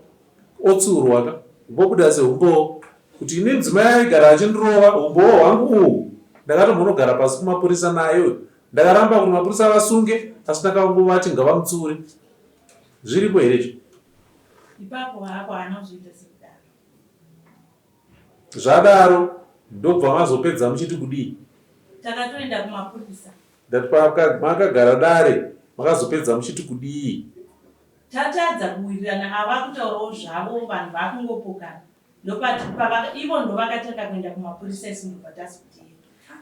Otsiurwa ka vobuda sehumbowo kuti ini mudzimai aigara achindirova humbowo hwangu uhu ndakatombonogara pasi kumapurisa naye uyu ndakaramba kuti mapurisa vasunge asi ndakangovati ngavamutsiure zviripo here izvo Ipapo hapo haana kuzviita sekudaro. Zvadaro ndobva mazopedza muchiti kudii? Takatoenda kumapurisa. Ndati makagara dare makazopedza muchiti kudii? Tatadza kuwirirana ava vakutaurawo zvavo vanhu vakungopokana ndopati pavaka ivo ndovakatanga kuenda kumapurisa isu ndobva tazotera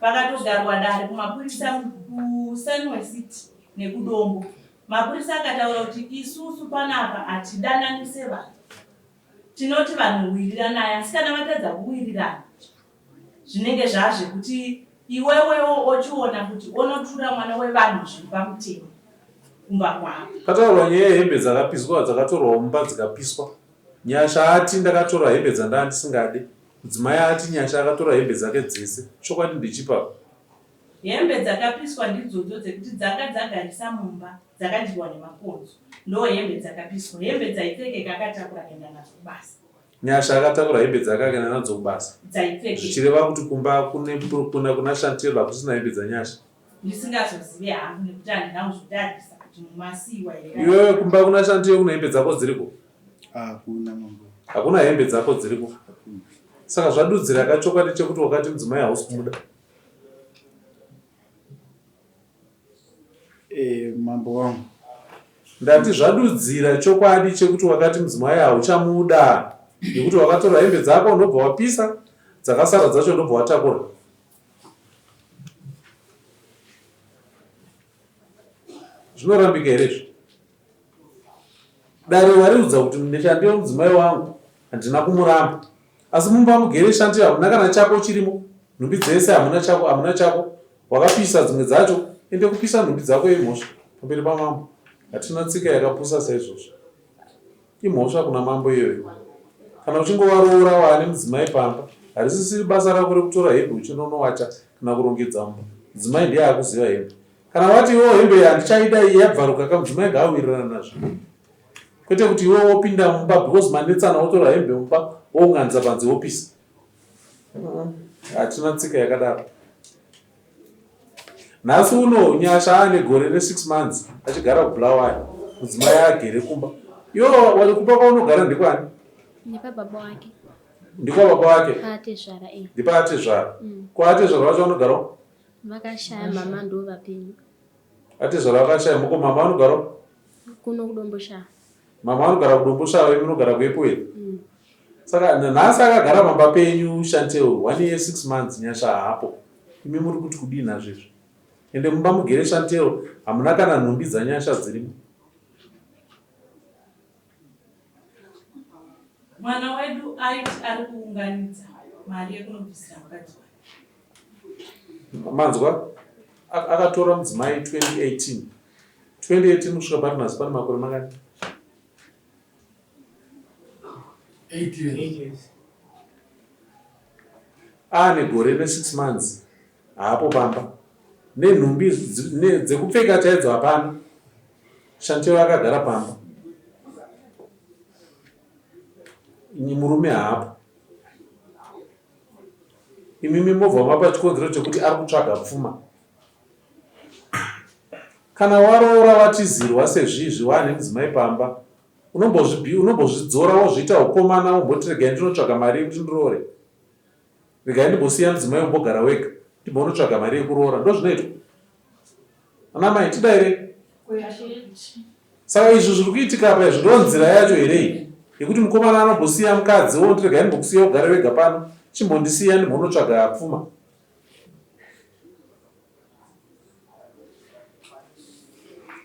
pakatogarwa dare kumapurisa kuSunway City nekuDombo. Mapurisa akataura kuti isusu panapa hatidananise vanhu. Tinoti vanhu wiriranai asi kana vatadza kuwirirana zvinenge zvazvekuti iwewewo ochiona kuti onotura mwana wevanhu zviri pamutemo kumba kwavo. Pataurwa nyaya yehembe dzakapiswa dzakatorwa mumba dzikapiswa. Nyasha ati ndakatora hembe dzandaa ndisingade. Mudzimai ati Nyasha akatora hembe dzake dzese. Chokwadi ndechipi apa? Hembe dzakapiswa ndidzodzo dzekuti dzanga dzagarisa mumba dzakadyiwa nemakonzo. Ndoo hembe dzakapiswa. Hembe dzaipfekeka akatakura akaenda nadzo kubasa. Nyasha akatakura hembe dzake akaenda nadzo kubasa. Dzaipfekeka. Zvichireva kuti kumba kune kuna kuna Shantel hakusina hembe dzaNyasha. Ndisingazozive hangu nekuti handina kuzotarisa kuti mumasiiwa here. Iwewe kumba kuna Shantel kune hembe dzako dziriko? Hakuna mambo. Hakuna hembe dzako dziriko. Saka zvadudzira ka chokwadi chekuti wakati mudzimai hausi kumuda. Eh, mambo wangu. Ndati zvadudzira chokwadi chekuti wakati mudzimai hauchamuda nekuti wakatora hembe dzako ndobva wapisa dzakasara dzacho ndobva watakura. Zvinorambika here izvi? Dare wariudza kuti ndishandiwe mudzimai wangu handina kumuramba asi mumba mugere shanti hamuna kana chako chirimo nhumbi dzese hamuna chako hamuna chako wakapisa dzimwe dzacho ende kupisa nhumbi dzako imhosva pamberi pamambo hatina tsika yakapusa saizvozvo imhosva kuna mambo iyoyo kana uchinge waroora waane mudzimai pamba harisisiri basa rako rekutora hembe uchinonowacha kana kurongedza mumba mudzimai ndiye akuziva hembe Kana wati iwewo hembe handichaida iyi yabvaruka ka mudzimai ngaawirirana nazvo. Kwete kuti iwe wopinda mumba because manetsana wotora hembe mumba wounganidza panze wopisa. Hatina tsika yakadaro. Nhasi uno Nyasha aane gore ne 6 months achigara kuBulawayo. Mudzimai agere kumba. Iwe wari kumba kwaunogara ndikwani? Ndipababa wake. Ndikwa baba wake? Paatezvara eh. Ndipaatezvara. Mm. Kwaatezvara wacho vanogarawo? Vakashaya mama ndo vapenyu. Atezvara vakashaya moko mama vanogara kuno kuDomboshava. Mama vanogara kuDomboshava imi munogara kuEpworth. Mm. Saka nhasi akagara pamba penyu Chantel one year six months Nyasha haapo. Imi muri kuti kudii nazvo izvi? Ende mumba mugere Chantel hamuna kana nhumbi dzaNyasha dzirimo. Mwana wedu aiti ari kuunganidza mari yekunobvisira mukadzi wake. Manzwa akatora mudzimai 2018 2018 kusvika pari nhasi pane makore mangani? 8 years. Aane gore ne 6 months haapo pamba nenhumbi dzekupfeka chaidzo hapana. Shantel akagara pamba murume haapo. Imimi mobva mapa chikonzero chekuti ari kutsvaga pfuma. Kana waroora watizirwa sezvizvi waane mudzimai pamba unombozvidzora wozviita ukomana womboti regai ndinotsvaga mari yekuti ndiroore. Regai ndimbosiya mudzimai umbogara wega ndimbonotsvaga mari yekuroora. Ndozvinoitwa. Ana mai tidaire. Saka izvi zviri kuitika apa izvi ndo nzira yacho here iyi yekuti mukomana anombosiya mukadzi woti regai ndimbokusiya ugare wega pano chimbondisiya ndimbonotsvaga pfuma.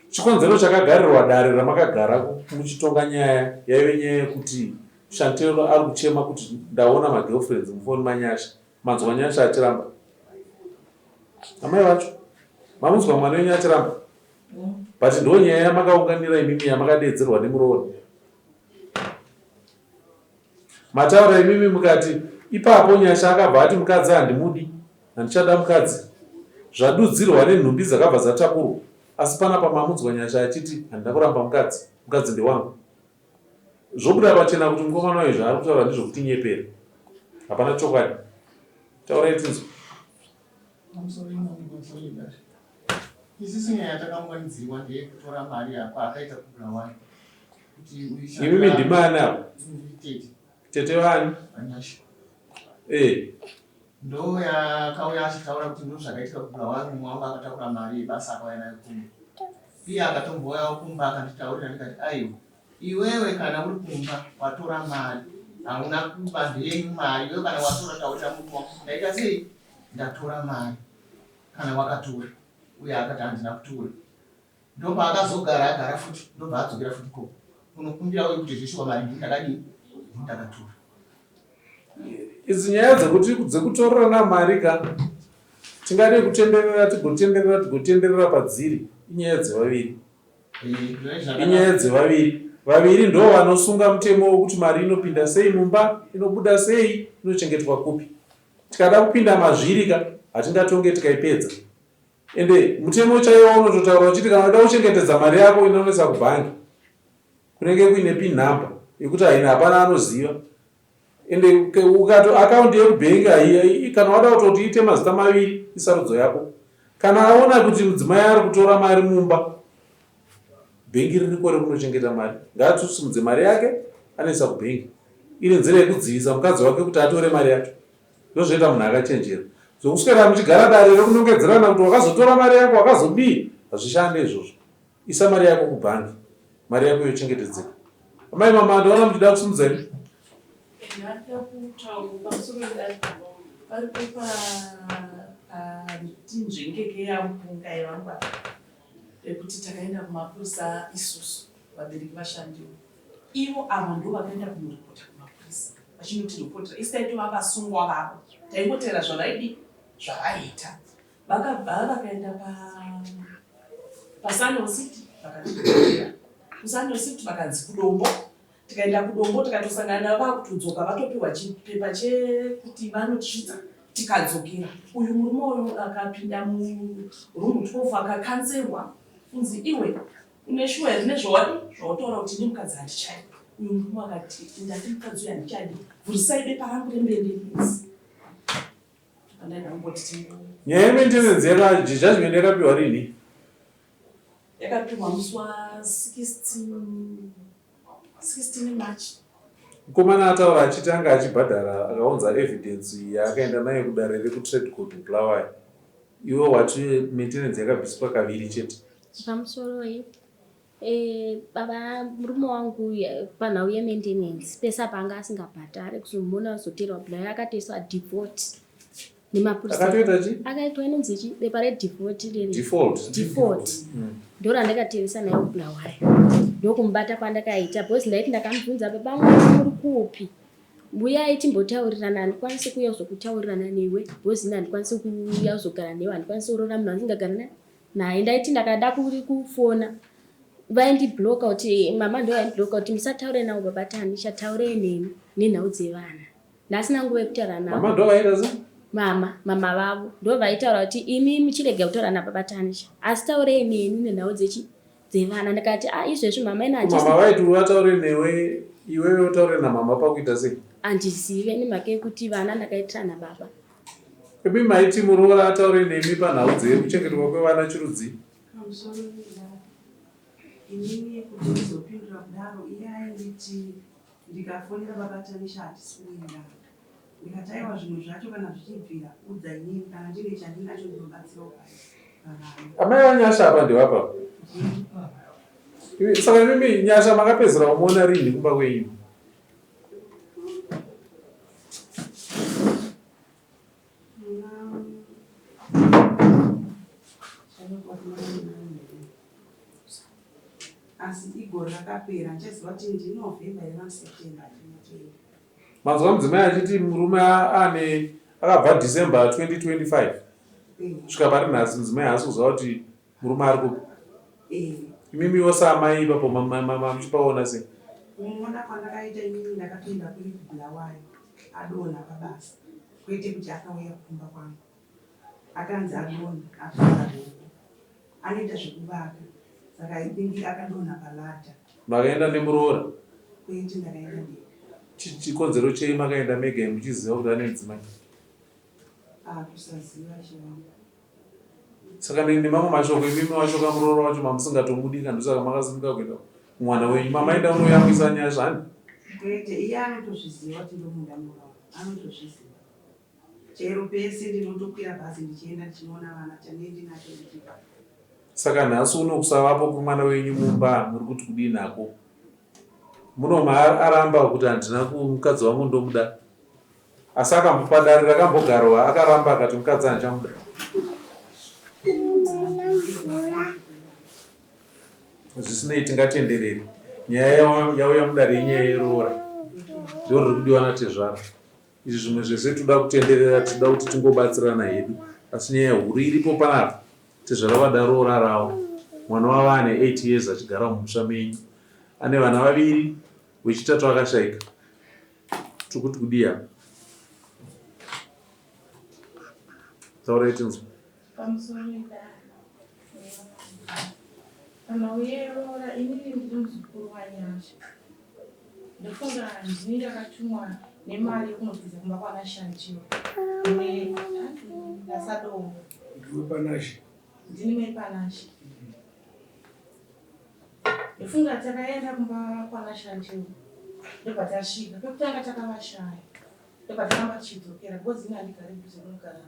Chikonzero chakagarirwa dare ramakagara muchitonga nyaya yaive nyaya yekuti Chantel ari kuchema kuti ndaona magirlfriends mufoni maNyasha. Manzwa Nyasha achiramba? Amai vacho mamunzwa mwana wenyu achiramba? But ndo nyaya yamakaunganira imimi yamakadeedzerwa nemuroora. Mataura imimi mukati ipapo Nyasha akabva ati mukadzi handimudi handichada mukadzi. Zvadudzirwa nenhumbi dzakabva dzatakurwa asi panapa mamunzwa Nyasha achiti handina kuramba mukadzi, mukadzi ndewangu. Zvobuda pachena kuti mukomana uyu zvaari kutaura ndezvekutinyepera. Hapana chokwadi. Taurai tinzwe. Isisi nyaya yatakaunganidzirwa ndeyekutora mari yako akaita kuBulawayo. Imimi ndimani apa? Tete. Tete vani? Vanyasha. Eh. Ndo yakauya achitaura kuti ndo zvakaitika kuBulawayo mumwe wangu akatakura mari yebasa akauya nayo kumba. Iye akatombouyawo kumba akanditaurira ndikati aiwa iwewe kana uri kumba watora mari hauna kuba ndeyenyu mari iwewe kana watora taurira murume wako ndaita sei ndatora mari kana wakatora uye akati handina kutora. Ndopaakazogara agara futi ndobva adzokera futi ikoko kunokumbira uye kuti zveshuwa mari ndini ndakadii ndini ndakatora. Idzi nyaya dzekuti dzekutorerana mari ka tingade kutenderera tigotenderera tigotenderera padziri inyaya dzevaviri. Inyaya dzevaviri. Vaviri ndo vanosunga mutemo wekuti mari inopinda sei mumba, inobuda sei, inochengetwa kupi. Tikada kupinda mazviri ka hatingatonge tikaipedza. Ende mutemo chaiwo unototaura uchiti kana uda kuchengetedza mari yako inonoisa kubhangi kunenge kuine pin number yekuti haina hapana anoziva. Ende ukato account yekubhengi haiyi kana wada kutoti iite mazita maviri isarudzo yako. Kana aona kuti mudzimai ari kutora mari mumba bhengi ririko rekunochengeta mari ngaatosimudze mari yake anoisa kubhengi iri nzira yekudzivisa mukadzi wake kuti atore mari yacho. Ndozvoita munhu akachenjera. Zvokuswera muchigara dare rekunongedzerana kuti wakazotora mari yako wakazodii hazvishande izvozvo. Isa mari yako kubhangi mari yako yochengetedzeka. Amai mama ndaona muchida kusimudza imi. Ndada kutaura pamusoro pedare paripo patinzvengeke yamupunga yevangu apa pekuti takaenda kumapurisa isusu vabereki vashandiwa Ivo ava ndivo vakaenda kunoripota kumapurisa vachinotiripotera isu taitova vasungwa vavo taingotevera zvavaidii zvavaiita. Vakabva vakaenda pa paSunhill City vakatiripotera kuSunhill City vakanzi kuDombo tikaenda kuDombo tikatosangana navo vakutodzoka vatopiwa chipepa chekuti vanotisvitsa tikadzokera. Uyu murume uyu akapinda muroom 12 akakanzerwa kunzi iwe Une shuwa here nezvawadi zvautaura kuti ini mukadzi handichadi? Uyu murume akati ndati mukadzi uyu handichadi, vhurisai bepa rangu rembende please. Pandaida kungoti tingo Nyaya yemaintenance yaka judgment yakapiwa rini? Yakapiwa musi wa 16 16 March. Mukomana ataura achiti anga achibhadhara akaunza evidence yaakaenda nayo kudare rekuTrade Court kuBulawayo. Iwe wati maintenance yakabviswa kaviri chete. Pamusoroi eh, baba murume wangu panhau yemaintenance pese apa anga asingabhadhare kuzomuona azoterwa Bulawayo akatoiswa default nemapurisa Akatoita chi? Akaitwa inonzi chi bepa redefault riri. Default. Default. Ndorandakateresa naye kuBulawayo. Ndokumubata kwandakaita because ndaiti ndakamubvunza baba vangu muri kupi? Huyai timbotaurirana handikwanisi kuuya kuzokutaurirana newe because ini handikwanisi kuuya kuzogara newe handikwanisi kuroora munhu andisingagari naye naye. Ndaiti ndakada kufona vaindibloka kuti mama ndo vaindibloka kuti musataure navo baba Tanisha taurei neni nenhau dzevana. Ndasina nguva yekutaura navo. Mama ndo vaita se? Mama, mama vavo ndo vaitaura kuti imi muchirega kutaura nababa Tanisha asi taurei neni nenhau dzechi dzevana ndikati ah izvezvi mama ina handisi Mama vaiti vataure newe iwewe utaure namama pakuita sei? Handizive nemhaka yekuti vana ndakaitira nababa. Imi maiti muroora ataure nemi panhau dzekuchengetwa kwevana chirudzii? Pamusoro pedare, inini kuti ndizopindura kudaro iye ainditi ndikafonera baba Tanisha hatisi kuwirirana. Ndikati aiwa zvimwe zvacho kana zvichibvira udza inini kana ndine chandinacho ndinobatsirawo pavana. Amai vaNyasha apa ndevapa? Saka imimi Nyasha makapedzera kumuona rinhi kumba kwenyu? Asi igore rakapera handichaziva kuti ndiNovember here kana September handinotenda. Manzwa mudzimai achiti murume ane akabva December 2025 kusvika pari nhasi mudzimai haasi kuziva kuti murume ari kupi. Imimiwo saamai ipapo muchipaona sei? Kumuona kwandakaita inini ndakatoenda kuri kuBulawayo adonha pabasa kwete kuti akauya kumba kwangu. Akanzi adonha akuvara ruoko. Anoita zvekuvaka saka I think akadonha paladder. Makaenda nemuroora? Kwete ndakaenda ndega. Chikonzero chei makaenda mega muchiziva kuti ane mudzimai? Ah, kusaziva chivangu. Saka nemamwe mashoko imimi wacho kamuroora wacho mamusingatomudi ka ndosaka makasimuka kuenda kumwana wenyu. Mamaenda unoyamwisa nyasha hani? Kwete, iye anotozviziva kuti ndomuda muroora. Anotozviziva. Chero pese ndinotokwira bhazi ndichienda ndichinoona vana chanee ndinacho ndichipa. Saka nhasi uno kusavapo kwemwana wenyu mumba muri kuti kudii nako? Munoma aramba kuti handina mukadzi wangu ndomuda. Asi akambopa dare rakambogarwa akaramba akati mukadzi handichamuda. Zvisinei tingatenderere. Nyaya yauya mudare inyaya yeroora. Ndiro riri kudiwa natezvara. Izvi zvimwe zvese toda kutenderera tinoda kuti tingobatsirana hedu. Asi nyaya huru iripo panapa tezvara vada roora ravo. Mwana wavo ane 8 years achigara mumusha menyu. Ane vana vaviri, wechitatu akashaika. Tiri kuti kudii apa? Taurai tinzwe. Pamusoro idare. Kana uyeroora inini ndiri muzukuru waNyasha. Ndofunga ndini ndakatumwa nemari yekunobvisa kumba kwana Shantiwa. Ne naSadombo. Ndiwe Panashe. Ndini mai Panashe. Ndofunga takaenda kumba kwana Shantiwa. Ndobva tasvika. Pekutanga takavashaya. Ndobva taramba tichidzokera because ini handigari dhuze kunogara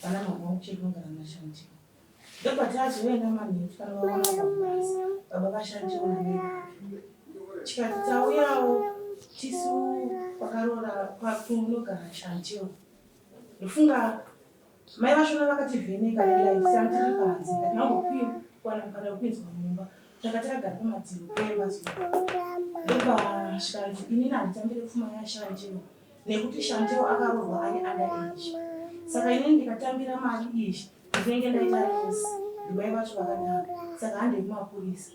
vana mama vangu chete kunogara naShantiwa. Ndobva tazoenda manheru tikanovawana pabasa baba vaShantiwa namai vake. Tikati tauyawo tisu kwakaroora kwakunogara Shantiwa. Ndofunga Mai vashona vakativheneka nelight tanga tiri panze hatina kumbokuwana mukana wekupinzwa mumba tanga takagara pamadziro pemba so ndobva zvikanzi inini handitambire pfuma yashanteo nekuti shanteo akaroorwa ari under age saka inini ndikatambira mari iyi ndinenge ndaita loss ndimai vacho vakadaro saka handei kumapurisa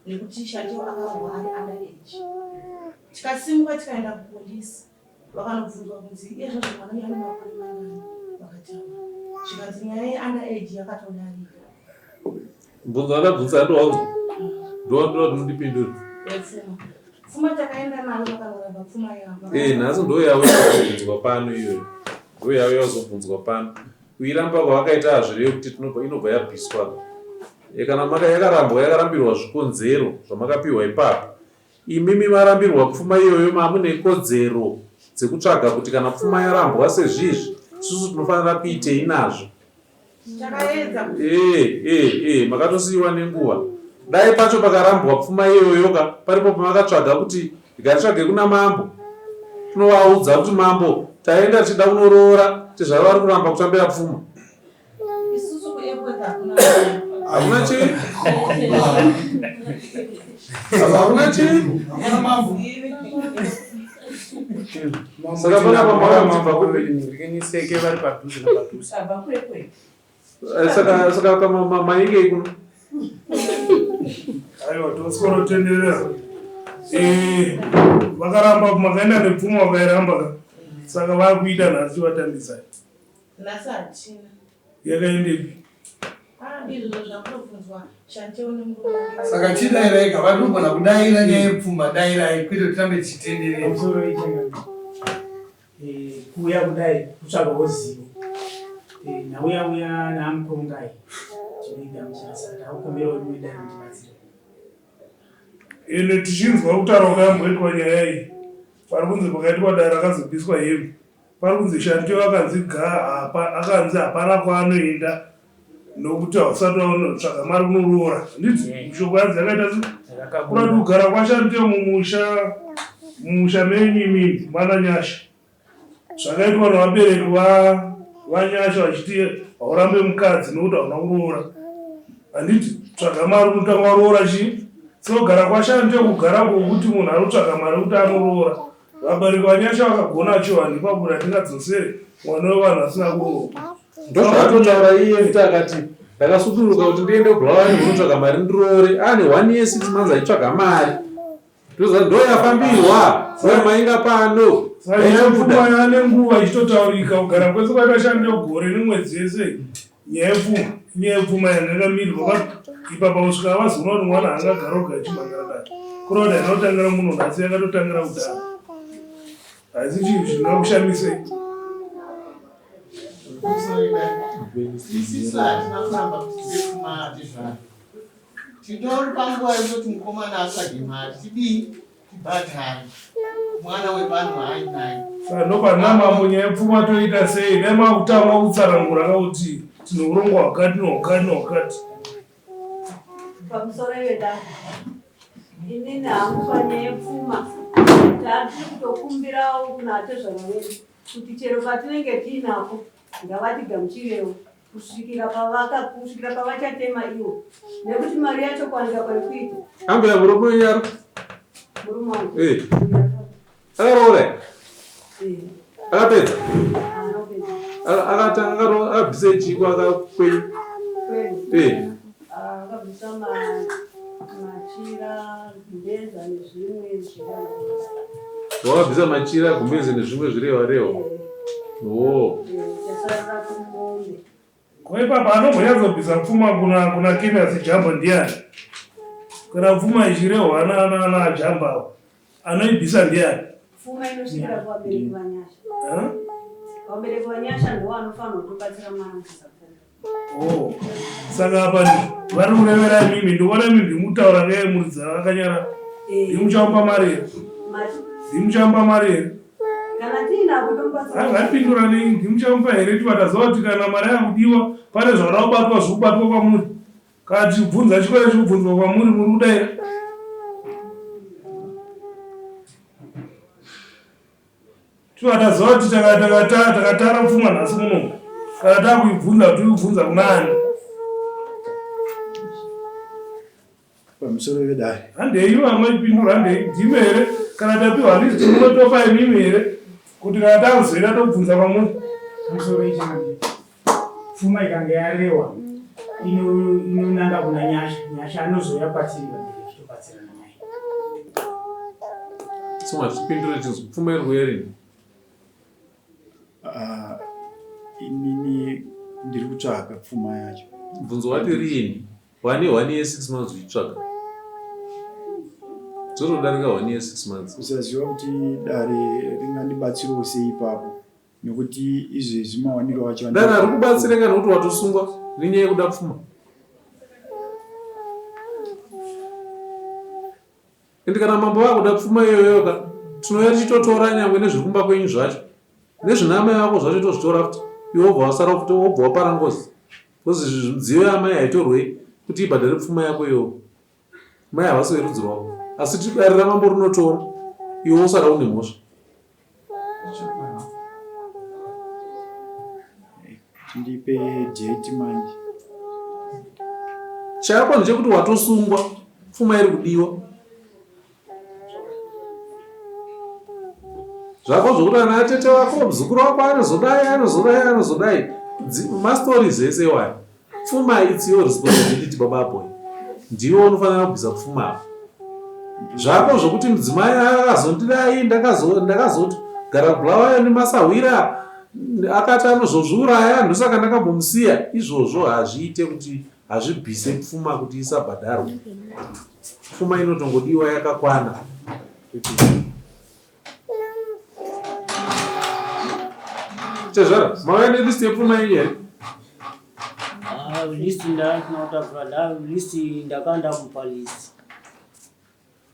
nekuti shanteo akaroorwa ari under age tikasimuka tikaenda kupolisi Vakanobvunzwa kunzi iye zvazvo mwana uyu ane makore mangani vakataura zvikanzi nyaya yeunder age yakatodarika. Mubvunzo wandabvunza ndowanzwa ndowandoda kuti mundipindure. Yepfuma pfuma takaenda nayo vakanoramba pfuma yavo. Eh, nhasi ndoyauya kuzobvunzwa pano iyoyo ndoyauya kuzobvunzwa pano kuiramba kwavakaita hazvirevi kuti tinobva inobva yabviswa e, kana maka yakarambwa yakarambirwa zvikonzero zvamakapiwa ipapo Imimi marambirwa pfuma iyoyo mamune kodzero dzekutsvaga kuti kana pfuma yarambwa sezvizvi isusu tinofanira kuitei nazvo. Eh, eh, eh, makatosiiwa nenguva. Dai pacho pakarambwa pfuma iyoyo ka paripo pamakatsvaga kuti ndikatsvage kuna mambo. Tinovaudza kuti mambo taenda tichida kunoroora tezvara vari kuramba kutambira pfuma. Isusu kuAirport hakuna Hakuna chii? Hakuna chii? Hakuna mambo. Saka panapa mauya muchibva kupi? Ndiniseke vari padhuze napadhuze. Tabva kwekwe. Eh, Saka saka kama maingei kuno? Aiwa tosworotenderera. Eh, vakaramba makaenda nepfuma vakairamba ka. Saka vakuita nhasi vatambisai. Nhasi hatina. Yakaendepi? Ah, izvozvo zvakutobvunzwa Chantel nemurume wake. Saka chidairai ka vanogona kudaira nyaya yepfuma dairai kwete kuti tirambe tichitenderera. Pamusoro ichangamire. Eh, kuuya kudai kutsvagawo zivo. Eh, nauya uya namukurungai tinoigamuchira saka takukumbirawo rimwe dare mutibatsire. Ende tichinzwa kutaura kwayamboitwa nyaya iyi pari kunzi pakaitwa dare rakazobviswa hembe Pari kunzi Shanteo akanzi ga apa akanzi hapana kwaanoenda nokuti hausati wanotsvaga mari kunoroora handiti mishoko yanzi yakaita se kurati kugara kwaShanteo mumusha mumusha menyu imimi mana Nyasha zvakaitwa nevabereki va vaNyasha vachiti haurambe mukadzi nokuti hauna kuroora handiti tsvaga mari unotanga waroora chii so kugara kwaShanteo kugara kwokuti munhu ari kutsvaga mari kuti anoroora Vabereki vaNyasha vakagona achiwa ipapo ratingadzosere mwana wevanhu asina kuroorwa. Ndozvaatotaura iye futi akati ndakasuduruka kuti ndiende kuBulawayo kunotsvaga mari ndiroore. Ane one year six months achitsvaga mari. Ndoza ndoyafambirwa ndoyamainga pano. Saka pfuma yane nguva ichitotaurika kugara kwese kwaita shande gore nemwedzi yese nyaya yepfuma inyaya yepfuma yanga yakamirirwa ipapa kusvika vazoona kuti mwana haangagara oga achimhangara dare kureva kuti haina kutangira muno nhasi yakatotangira kudhara haisi chinhu chingakushamisei Isisu hatina kuramba kuti tipe pfuma hatizvaro. Titori panguva yekutoti mukomana atsvage mari tidii Tibhadhare mwana wevanhu waainaye. Saka ndopana mambo nyaya yepfuma toita sei dai makutanga kutsanangura ka kuti tine urongwa hwakati nehwakati nehwakati. Pamusoro vedare, inini hangu panyaya yepfuma tatiri kutokumbirawo kuna atezvara vedu kuti chero patinenge tiinapo ngavatigamuchirewo. kusvikira pavaka kusvikira pavachatema iwo nekuti mari yacho kuwanika kwaikuita. Ambuya murume wenyu ari Murume wangu. Eh. Akaroora here? Eh. Akapedza? Haana kupedza. Akatanga akabvisa chiko akakwenyu. Kwenyu. Eh. Ah, Akabvisa machira, gumbeza nezvimwe zvireva. Wakabvisa machira, gumbeze nezvimwe zvireva reva. Oh. Eh, Chasarira kumombe. Ko ipapa anombonyatsobvisa pfuma kuna kuna Kenneth Jamba ndiani? Kana pfuma ichirehwa ana ana ana Jamba avo. Anoibvisa ndiani? Pfuma inosvikira kuvabereki vaNyasha. Eh? Vabereki vaNyasha ndivo vanofanirwa kutobatsira mwana kubvisa pfuma. Oh. Saka apa vari kurevera imimi ndikuona imi ndimutaura ngeye muridzi akanyara. Eh. Ndimuchamupa mari here? Mari. Ndimuchamupa mari here? Kana tiinako tomubatsira. Ngaipindura nei ndimuchamupa here tivatazova kuti kana mari yakudiwa pane zvada kubatwa zvikubatwa kwamuri. Kana tichibvunza chikoro chikubvunzwa kwamuri muri kudaira. Tivatazova kuti takatara pfuma nhasi muno. Kana takuibvunza tikuibvunza kuna ani? Pamusoro vedare. Handei vamaipindura handei ndimi here kana tapiwa list munotopa imimi here kuti kana takuzoenda tobvunza kwamuri. Pamusoro ichange pfuma ikange yarewa inonanga kuna Nyasha. Nyasha anozouya kwatiri vabereki tobatsirana naye. Soma chipindure chinzi pfuma iri kuuya rini? Ah, inini ndiri kutsvaga pfuma yacho. Bvunzo wati rini? Wane one year 6 months uchitsvaga. Zvotodarika one year 6 months. Kusaziva kuti dare ringandibatsirawo sei ipapo nekuti izvezvi mawaniro acho Dare harikubatsire kana kuti watosungwa nenyaya yekuda pfuma. Ende kana mambo vakuda pfuma iyoyo ka tinouya tichitotora nyangwe nezviri kumba kwenyu zvacho nezvina amai vako zvacho tozvitora futi iwe wobva wasara futi wobva wapara ngozi because midziyo yaamai haitorwei kuti ibhadhare pfuma yako iyoyo mai havasi verudzi rwako asi dare ramambo rinotora iwe wosara une mhosva. Ndipe date manje. Chako ndechekuti watosungwa pfuma iri kudiwa. Zvako zvokuti ana atete vako muzukuru wako anozodai anozodai anozodai mastories ese iwayo. Pfuma it's your responsibility baba boy. Ndiwe unofanira kubvisa pfuma apa. Zvako zvokuti mudzimai akazondidai ndakazoti gara Bulawayo nemasahwira akati anozozviuraya ndosaka ndakambomusiya izvozvo hazviite kuti hazvibvise pfuma kuti isabhadharwe. Pfuma inotongodiwa yakakwana. Tezvara, mauya nelist yepfuma yenyu here? Ah, list ndakutaura nda list ndakanga ndamupa list.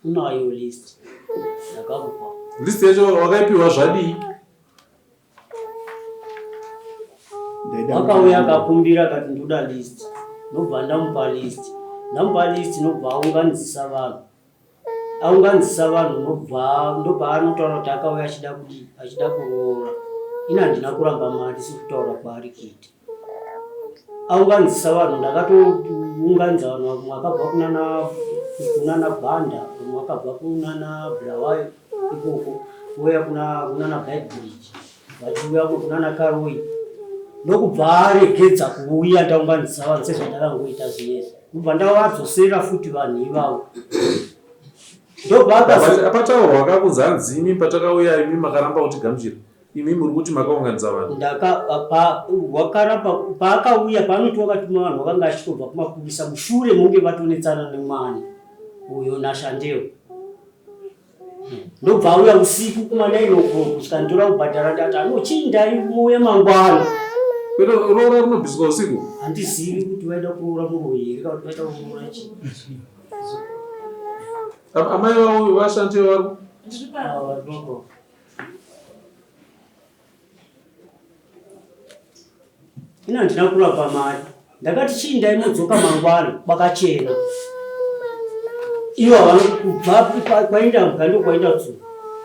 Unayo list. Ndakamupa. List yacho wakaipiwa zvadii? Akauya akakumbira akati ndoda list. Ndobva ndamupa list. Ndamupa list ndobva aunganidzisa vanhu. Aunganidzisa vanhu ndobva ndopaanotaura kuti akauya achida kudii achida kuroora. Ini handina kuramba mari sekutaura kwaari kuita. Aunganidzisa vanhu ndakatounganidza vanhu vamwe vakabva kunana kunana Banda vamwe vakabva kunana Bulawayo ikoko vouya kuna kunana Beitbridge vachiuya kunana Karoi ndokubva aregedza kuuya ndaunganidzisa vanhu sezvandakangoita zvinezvi. Ndobva ndavadzosera futi vanhu ivavo. Ndobva akazo Pataurwa kakunzi hanzi imi patakauya imi makaramba kutigamuchira. Imi muri kuti makaunganidza vanhu. Ndaka pa wakaramba paakauya paanoti wakatuma vanhu vakanga achitobva kumapurisa mushure monge vatonetsana nemwana uyo naShandeo. Ndobva auya usiku kuma 9 o'clock chikanditora kubhadhara ndati ano chiindai mouya mangwana. Kwete roora rinobviswa usiku? Handizivi kuti vaida kuroora muroyi here kana kuti vaida kuroora chii. Amai vavo vashandi vari Ah, Ini handina kurapa mari. Ndakati chiindai modzoka mangwana kwakachena. Ivo havana kubva kwaenda mbwa ndokwaenda tsuro.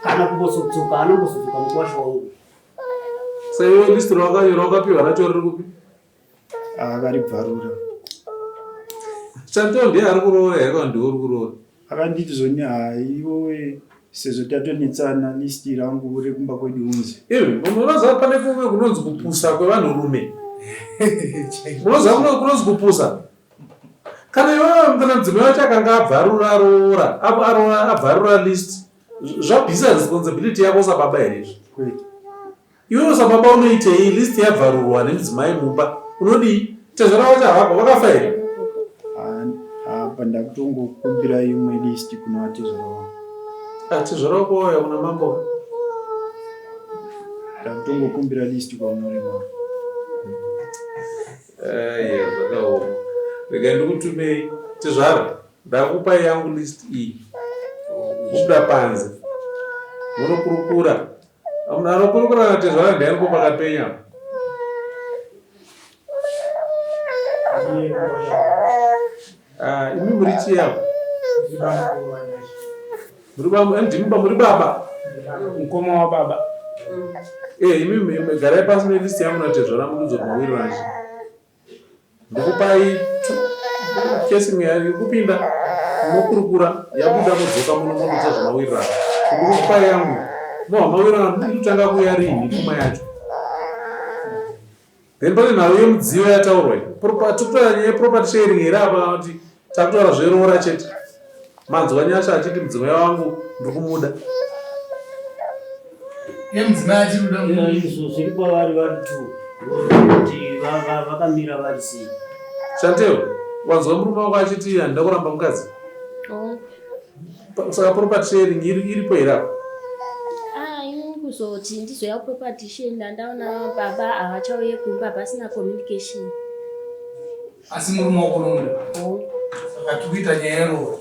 Kana kumbozodzoka haana kumbozodzoka mukwasha wangu. Saka iwe list rawakanyora wakapiwa racho riri kupi? Akaribvarura. Chantel ndiye ari kuroora here kana ndiwe uri kuroora? Akanditi zvoni haiwe sezvo tatonetsana list rangu rekumba kwedu unzi. Ivi munoziva pane kumwe kunonzi kupusa kwevanhurume. Munoziva kumwe kunonzi kupusa. Kana iwewe kana mudzimai wacho akanga abvarura roora, abvarura list, zvabvisa responsibility yako sababa here izvi? Kwete. Iwewe sababa unoitei list yabvarurwa nemudzimai mumba unodii? Tezvara vacho havako vakafa here? Apa ndakutongokumbira imwe list kuna vatezvara vangu. Ah, tezvara wako wauya kuna mambo. Ndakutongokumbira list kwamuri mambo. Eh, zvakaoma. Regai ndikutumei tezvara. Ndakupai yangu list iyi. Mobuda panze. Munokurukura. Munhu anokurukura natezvara ndiani ko pakati penyu apa? Ah, imi muri chii apa? Muri baba, ndimi ba muri baba. Mukoma wababa. Eh, imi garai pasi nelist yangu natezvara munonzwa mawirirano. Ndikupai kesi imwe iri kupinda munokurukura yabuda modzoka muno monudza zvamawirirana. Ndikupai yangu moha mawirirana ndikutanga kuuya rinhi pfuma yacho. Then pane nhau yemudziyo yataurwa iyi. Tikutora nyaya yeproperty sharing here apa kana kuti takutaura zveroora chete. Manzwa Nyasha achiti mudzimai wangu ndiri kumuda. Yemudzimai achiri kuda. Izvo zviri kwavari vari two kuti vakamira vari sei. Chantel, wanzwa murume wako achiti handida kuramba mukadzi? Oh. Saka property sharing iripo here apa? Ah, ini kuzoti ndizoya property sharing ndandaona baba havachauye kumba pasina communication. Asi murume wako unomuda? Saka tikuita nyaya yeroora.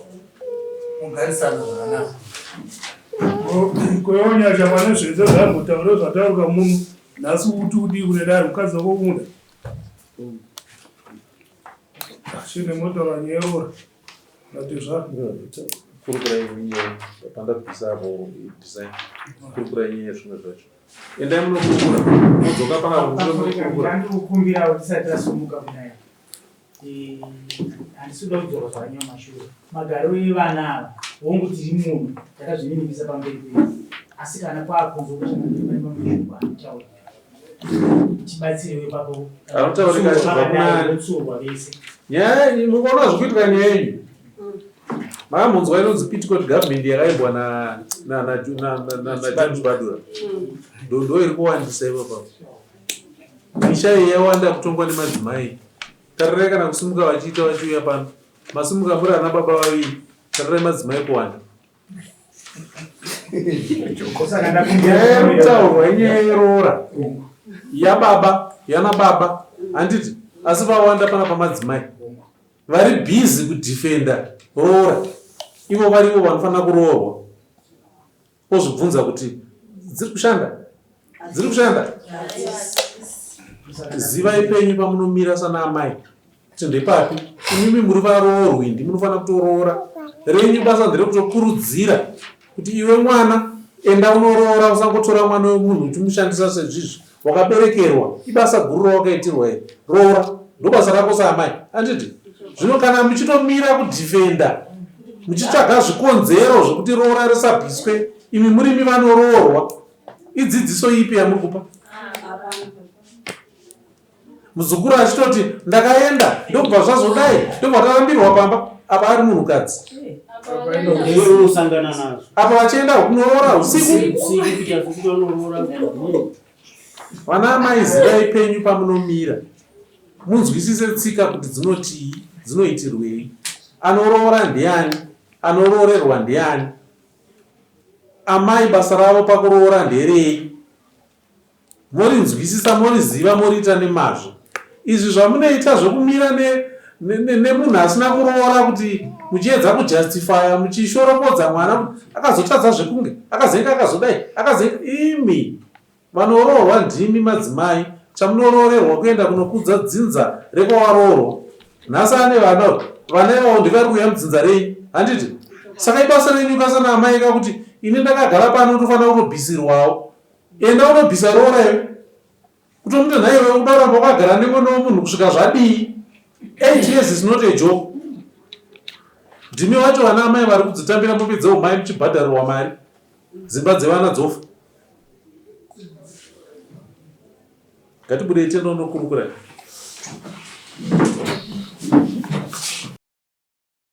Mugarisana zvakanaka. Kwewo nyasha pane zvese zvambotaura zvataurwa muno nhasi uti udii kune dare mukadzi wako kumuda chine motaura nyaya yeroora natezvara Kurukurai nyaya pandabvisa apo design. Kurukurai nyaya zvimwe zvacho. Endai munokurukura modzoka panapa munokurukura. Ndikukumbirawo tisati tasumuka kudai. Eh, handisi kuda kudzoka zvakanyanya mashure. Magariro evana ava, hongu tiri muno, takazvininipisa pamberi pedu. Asi kana kwakunzwa kuti pane mamwe mashoko anotaurika. Tibatsirewo ipapo. Anotaurika achibva kunani? Votsurwa vese. Nyaya iyi mukaona zvikuitika nyaya yenyu. Makambonzwa inonzi Petticoat Government yakaimbwa na na na na na na James Badura. Ndo ndo iri kuwandisa ipapo. Misha iyi yawanda kutongwa nemadzimai. Tarirai kana kusimuka vachiita vachiuya pano. Masimuka muri ana baba vaviri. Tarirai madzimai kuwanda. Nyaya iri kutaurwa inyaya yeroora yababa yana baba handiti asi vawanda pana pamadzimai vari busy kudefenda roora ivo varivo vanofanira kuroorwa ozvibvunza kuti dziri kushanda dziri kushanda zivai penyu pamunomira sana amai kuti ndepapi imimi muri varoorwi ndi munofanira kutoroora renyu basa nderekutokurudzira kuti iwe mwana enda unoroora usangotora mwana wemunhu uchimushandisa sezvizvi wakaberekerwa ibasa guru rawakaitirwa iri roora ndobasa rako saamai anditi zvino kana muchitomira kudhifenda muchitsvaga zvikonzero zvekuti roora risabviswe imi murimi vanoroorwa idzidziso ipi yamuri kupa muzukuru achitoti ndakaenda ndobva zvazodai ndobva tarambirwa pamba apa ari munhukadzi apa vachienda kunoroora usiku vana amai zivai penyu pamunomira munzwisise tsika kuti dzinotii dzinoitirwei anoroora ndiani anoroorerwa ndiani amai basa ravo pakuroora nderei Morinzwisisa moriziva moriita nemazvo. Izvi zvamunoita zvokumira nemunhu ne, ne asina kuroora kuti muchiedza kujustifya muchishoropodza mwana kuti akazotadza zvekunge akazenge akazodai akazenge imi vanoroorwa ndimi madzimai chamunoroorerwa kuenda kunokudza dzinza rekwawaroorwa nhasi ane vana vana ivavo ndivari kuuya mudzinza renyu handiti saka ibasa renyu kasana amai ka kuti ini ndakagara pano ndofanira kutobvisirwawo Enda unobvisa roora iwe. Kutomuti nhaiwe uda kuramba wakagara nemwana wemunhu kusvika zvadii? 8 years is not a joke. Ndimi wacho vana amai vari kudzitambira mombe dzeumai muchibhadharirwa mari. Dzimba dzevana dzofa. Ngatibudei tiende unokurukura.